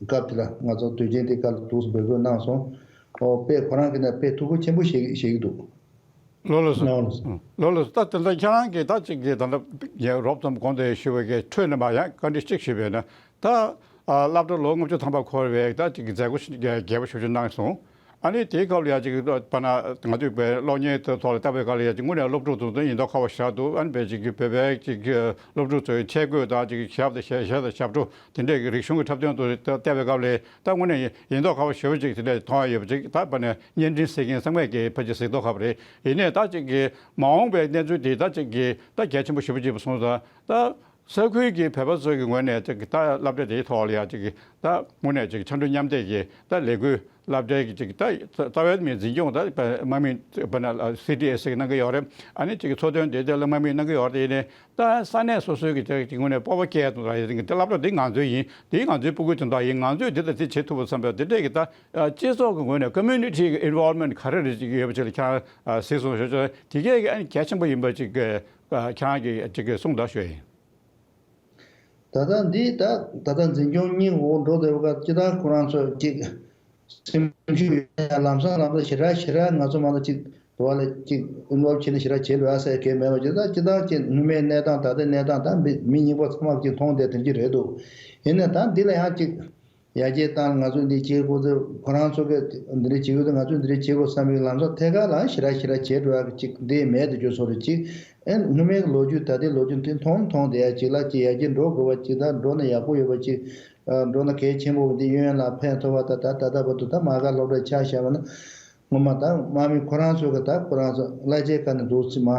སྐབས་དེ་ལ་ང་ཚོ་དུས་ཆེན་དེ་སྐབས་ལ་འདུག་སེ་འབོད་སྐུལ་གནང་སོང་། ཨོ་དཔེ་ཁོ་རང་གིས་ན་དཔེ་ཐུགས་ཁུར་ཆེན་པོ་བཞེས་བཞེས་ཀྱི་འདུག་ལོ་ལོ་སོ། ལོ་ལོ་སོ། ལོ་ལོ་སོ། ད་དེ་འདྲ་ཁྱེད་རང་གིས་ད་ཅིག་གིས་ད་ལྟ་ངས་རོབ་ཙམ་གོང་དུ་ཞུས་པའི་གི་ཁྲོད་ནས་མ་ཡང་བཀའ་འདྲི་གཅིག་ཞུས་པས་ན། ད་ཨ་སློབ་གྲྭ་ལོ་ལྔ་བཅུ་ཐམ་པ་འཁོར་བའི་ད་ཅིག་གི་མཛད་སྒོ་ཞིག་རྒྱས་པ་ཞེ་པོ་ཅིག་གནང་སོང་། ཨ་ནི་དེའི་སྐབས་ལ་ཡ་ཅིག་པ་ན་ང་ཚོས་པའི་གློག་བརྙན་དེ་ཐོག་ལ་བལྟ་བའི་སྐབས་ལ་ཡ་ཅིག་དངོས་གནས་སློབ་ཕྲུག་ཚོ་ཡིན་མདོག་ཁ་པོ་ཞིག་འདུག་ཨ་ནི་པའི་ཅིག་གི་བོད་པའི་ཅིག་གི་སློབ་ཕྲུག་ཚོའི་ཆས་གོས་དང་ཅིག་ཞབས་དང་ཞལ་ཞལ་དང་ཞབས་བྲོ་དེ་འདྲའི་གི་རིག་གཞུང་གི་འཁྲབ་སྟོན་དུ་བལྟ་བའི་སྐབས་ལ་ད་དངོས་གནས་ཡིན་མདོག་ཁ་པོ་ཞེ་པོ་ཅིག་དེ་འདྲ་མཐོང་ཡ་ཡོད་པ་ཅིག་ད་པ་ནས་བརྙན་འཕྲིན་གཟིགས་མཁན་ཚང་མས་ཀྱི་ཕལ་ཆེར་གཟིགས་མདོག་ཁ་པོ་རེད། ཡིན་ནའི་ད་ཅིག་གི་མ་འོངས་པའི་གནས་ཚུལ་དེ་ད་ཅིག་གི་ད་གལ་ཆེན་པོ་ཞེ་པོ་ཅིག་སོང་ཙང་ད། ས་ཁུལ་གྱི་བོད་པ་ཚོ་གི་ངོས་ནས་ཅིག་ད་སློབ་གྲྭ་དེའི་ཐོག་ལ་ཡ་ཅིག་ད་དངོས་གནས་ཅིག་ཕྱར་གྲུ་མཉམ་འདེགས་ཀྱི་ད་ལས་འགུལ་སློབ་གྲྭའི་གི་ཅིག་ད་རྩ་བའི་མི་འཛིན་སྐྱོང་ད་དམག་མི་བ་ན་སི་ཊི་ཨེ་སི་གི་གནང་གི་ཡོད་རེད། ཨ་ནི་ཅིག་གི་འཚོ་དོན་དེ་དེ་ལ་དམག་མི་གནང་གི་ཡོད་རེད། ཡིན་ནའི་ད་ས་གནས་སོ་སོའི་གི་ཅིག་ཅིག་ངོས་ནས་སྤོབས་པ་སྐྱེ་ཐུབ་ད་ཡིན་གི་དེ་སློབ་གྲྭ་དེ་ང་ཚོའི་ཡིན་དེ་ང་ཚོའི་སྤུ་གུ་དེ་འདྲ་ཡིན་ང་ཚོས་དེ་དང་དེ་བྱེད་ཐུབ་པ་བསམ་པའི་དེ་འདྲས་གི་ད་སྤྱི་ཚོགས་གི་ངོས་ནས་ཀོ་མུ་ནི་ཊི་གི་ཨིན་ཝོལ་མེན་ཊི་ག་རེ་རེད་ཅིག་ཡོད་པ་ཅིག་ལ་ཁྱེད་རང་གཟིགས་སོང་ཞུ་ཆོག་དེ་གས་གི་ཨ་ནི་གལ་ཆེན་པོ་ཡིན་པ་ཅིག་གི་ཁྱེད་རང་གི་ཅིག་གི་གསུང་དང་ཞུ་ཡིན། ད་ལྟ་འདི་ད་ད་ལྟ་འཛིན་སྐྱོང་གཉིས་འོག་འགྲོ་བསྡད་པ་ག་ཅི་ད་ཁོ་རང་ཚོ་ཅིག་སེམས་ཤུགས་ཡོད་ཡ་ལམ་སང་ལམ་སང་ཞེ་དྲག་ཞེ་དྲག་ང་ཚོ་མ་གཏོགས་ཅིག་དུ་བ་ལ་ཅིག་ཨིན་ཝོལ་བྱས་ནས་ཞེ་དྲག་བྱེད་འགྲོ་ཡ་ཟེར་གལ་མེད་པ་ཅིག་ད་ཅི་ད་ཅིག་སྔོན་མའི་གནས་སྟངས་ད་ལྟའི་གནས་སྟངས་ད་མི་མི་རྙིང་པ་ཚང་མ་ཅིག་མཐོང་བསྡད་དེ་འདྲ་རེད་འདུག་ཡིན་ནའི་ད་འདི་ལ་ཡང་ཅིག་ཡར་རྒྱས་བཏང་ང་ཚོས་འདི་བྱེད་དགོས་ཚེ་ཁོ་རང་ཚོ་གིས་འདི་འདྲ་བྱེད་དགོས་ཚེ་ང་ཚོས་འདི་འདྲ་བྱེད་དགོས་བསམ་པའི་ལམ་སང་ཐད་ཀར་ལ་ཞེ་དྲག་ཞེ་དྲག་བྱེད་འགྲོ་ཡག་གི་ཅིག་འདི་མེད་དུ་གྱུར་སོང་རེད་ཅིག་ཨེ་སྔོན་མའི་ལོ་རྒྱུས་ད་ལྟའི་ལོ་རྒྱུས་འདི་མཐོང་མཐོང་བསྡད་ཡ་ཅིག་ལ་ཅིག་ཡར་རྒྱས་འགྲོ་དགོས་པ་ཅིག་ད་འགྲོ་ན་ཡག་པོ་ཡོད་པ་ཅིག་འགྲོ་ན་གལ་ཆེན་པོ་འདི་གཡས་གཡོན་ལ་ཕན་ཐོགས་པ་ད་ད་ད་ལྟ་བར་དུ་ད་མ་དགའ་སློབ་གྲྭ་ཆ་བཞག་པ་ན་ངོ་མ་ད་དམག་མི་ཁོ་རང་ཚོ་གི་ད་ཁོ་རང་ཚོ་གླ་ཆའི་ཁ་ནས་འདུག་ཚེ་མ།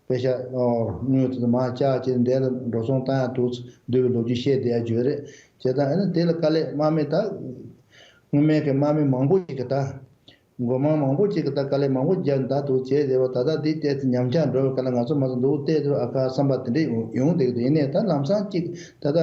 པེ་ཤ་ཨོ་དངུལ་དེ་ཚོ་མར་བཅག་བྱས་འདས་ལ་འགྲོ་སོང་བཏང་ཡག་འདུག་འདུག་པའི་ལོ་རྒྱུས་བཤད་བསྡད་ཡག་བརྗོད་རེད། བྱས་ཙང་ཨ་ནི་དེ་ལ་དཀའ་ལས་དམག་མི་ད་སྔོན་མའི་གི་དམག་མི་མང་པོ་ཞིག་གི་ད་མགོ་དམངས་མང་པོ་ཞིག་གི་ད་དཀའ་ལས་མང་པོ་རྒྱག་ད་འདུག་བྱས་བསྡད་པ་ད་ལྟ་འདི་ཏོག་ཙམ་ཉམས་ཆག་འགྲོ་བའི་སྐབས་ལ་ང་ཚོ་མ་ཚོ་འདུག་བལྟས་དུས་ཨ་ཁ་བསམ་པ་དེ་འདྲས་ཡོང་ཡོང་བསྡད་ཀྱི་འདུག་ཡིན་ནའི་ད་ལམ་སང་ཅིག་ད་ལྟ་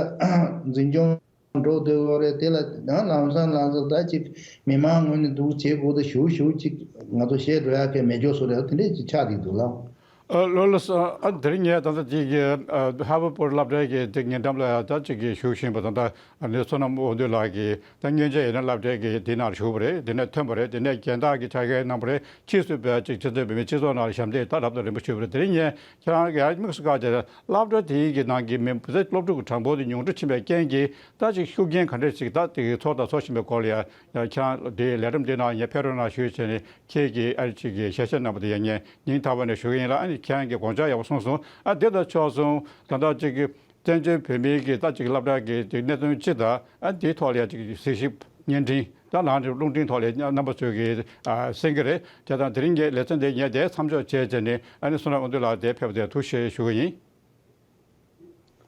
འཛིན་སྐྱོང་འགྲོ་སྡོད་ཡོད་རེད། དེ་ལ་ཡང་ལམ་སང་ལམ་སང་ད་ཅིག་མི་མང་ངོས་ནས་འདུག་བྱེད་དགོས་དུ་ཞུ་ཞུ་ཅིག་ང་ཚོ་བཤད་འགྲོ་ཡག་གི་མེད་འཇོག་སོ་རེད་དེ་འདྲས་ཅིག་ཆགས་བསྡད་འདུག་ལགས། ཨ་ལོ་ལགས་སོ། ཨ་དེ་རིང་ངས་ད་ལྟ་ཅིག་གི་ཨ་ཧ་བོ་པོར་སློབ་གྲྭའི་གི་དེ་ཉེ་འགྲམ་ལ་ཡང་ད་ཅིག་གི་བཞུགས་བཞིན་པ་ད་ལྟ་ཨ་ནི་བསོད་ནམས་དབང་འདུས་ལགས་ཀྱིས་ད་སྔོན་ཆད་ཡིན་ན་སློབ་གྲྭའི་གི་དེ་ནང་བཞུགས་པ་རེད། དེ་ནས་ཐོན་པ་རེད། དེ་ནས་རྒན་བདག་གི་ཕྱག་འཁྱེར་གནང་པ་རེད། ཕྱིས་སུ་བས་ཅིག་སྤྱི་ཚོགས་བོད་མིའི་སྤྱི་ཚོགས་ནང་ལ་ཞབས་འདེགས་ད་རབ་དང་རིམ་པ་ཞུས་པ་རེད། དེ་རིང་ངས་ཁྱེད་རང་གི་ཡང་དམིགས་སུ་བཀར་བྱས་སློབ་གྲྭ་དེའི་གི་ནང་གི་མི་བུ་ཚ་སློབ་ཕྲུག་གི་གྲངས་འབོར་དེ་ཉུང་འཕྲི་ཕྱིན་པའི་རྐྱེན་གྱིས་ད་ཅིག་ཤུགས་རྐྱེན་ག་འདྲ་ཞིག་ད་དེ་གི་ཚོར་དང་ཚོར་བཞིན་པའི་སྐོར་ལ་ཡང་ཁྱེད་རང་དེའི་ལས་རིམ་དེ་ནང་ངས་ཕེབས་རོགས་གནང་ཞུས་བྱས་ནས་ཁྱེད་ཀྱིས་ཨ་ཅིག་གི་ཞལ་བཞེས་གནང་པ་དེ་ཡང་ངས་སྙིང་ཐག་པ་ནས་ཞུ་གི་ཡིན་ལ། ཨ་ནི་ཁྱེད་རང་གིས་དགོངས་འཇགས་ཡག་པོ་གསུངས་སོང་། ཨ་དེ་དང་ཕྱོགས་མཚུངས་ད་ལྟ་ཅིག་གི་བཙན་བྱོལ་བོད་མིའི་གི་ད་ཅིག་སློབ་གྲྭ་གི་ཅིག་གནད་དོན་སྤྱི་དང་ཨ་དེའི་ཐོག་ལ་ཡང་ཅིག་གཟིགས་ཞིབ་བརྙན་འཕྲིན་ད་ལམ་རིམ་རླུང་འཕྲིན་ཐོག་ལ་རྣམ་པ་ཚོས་གི་ཨ་གསན་གི་རེད། དེ་དང་དེ་རིང་གི་ལེ་ཚན་དེ་ངས་དེ་མཚམས་འཇོག་བྱས་བྱས་ནས་ཨ་ནི་བསོད་ནམས་དབང་འདུས་ལགས་དེ་ཕེབས་པ་དེ་ཐུགས་རྗེ་ཆེ་ཞུ་གི་ཡིན།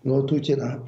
ལོ་ཐུགས་རྗེ་གནང་།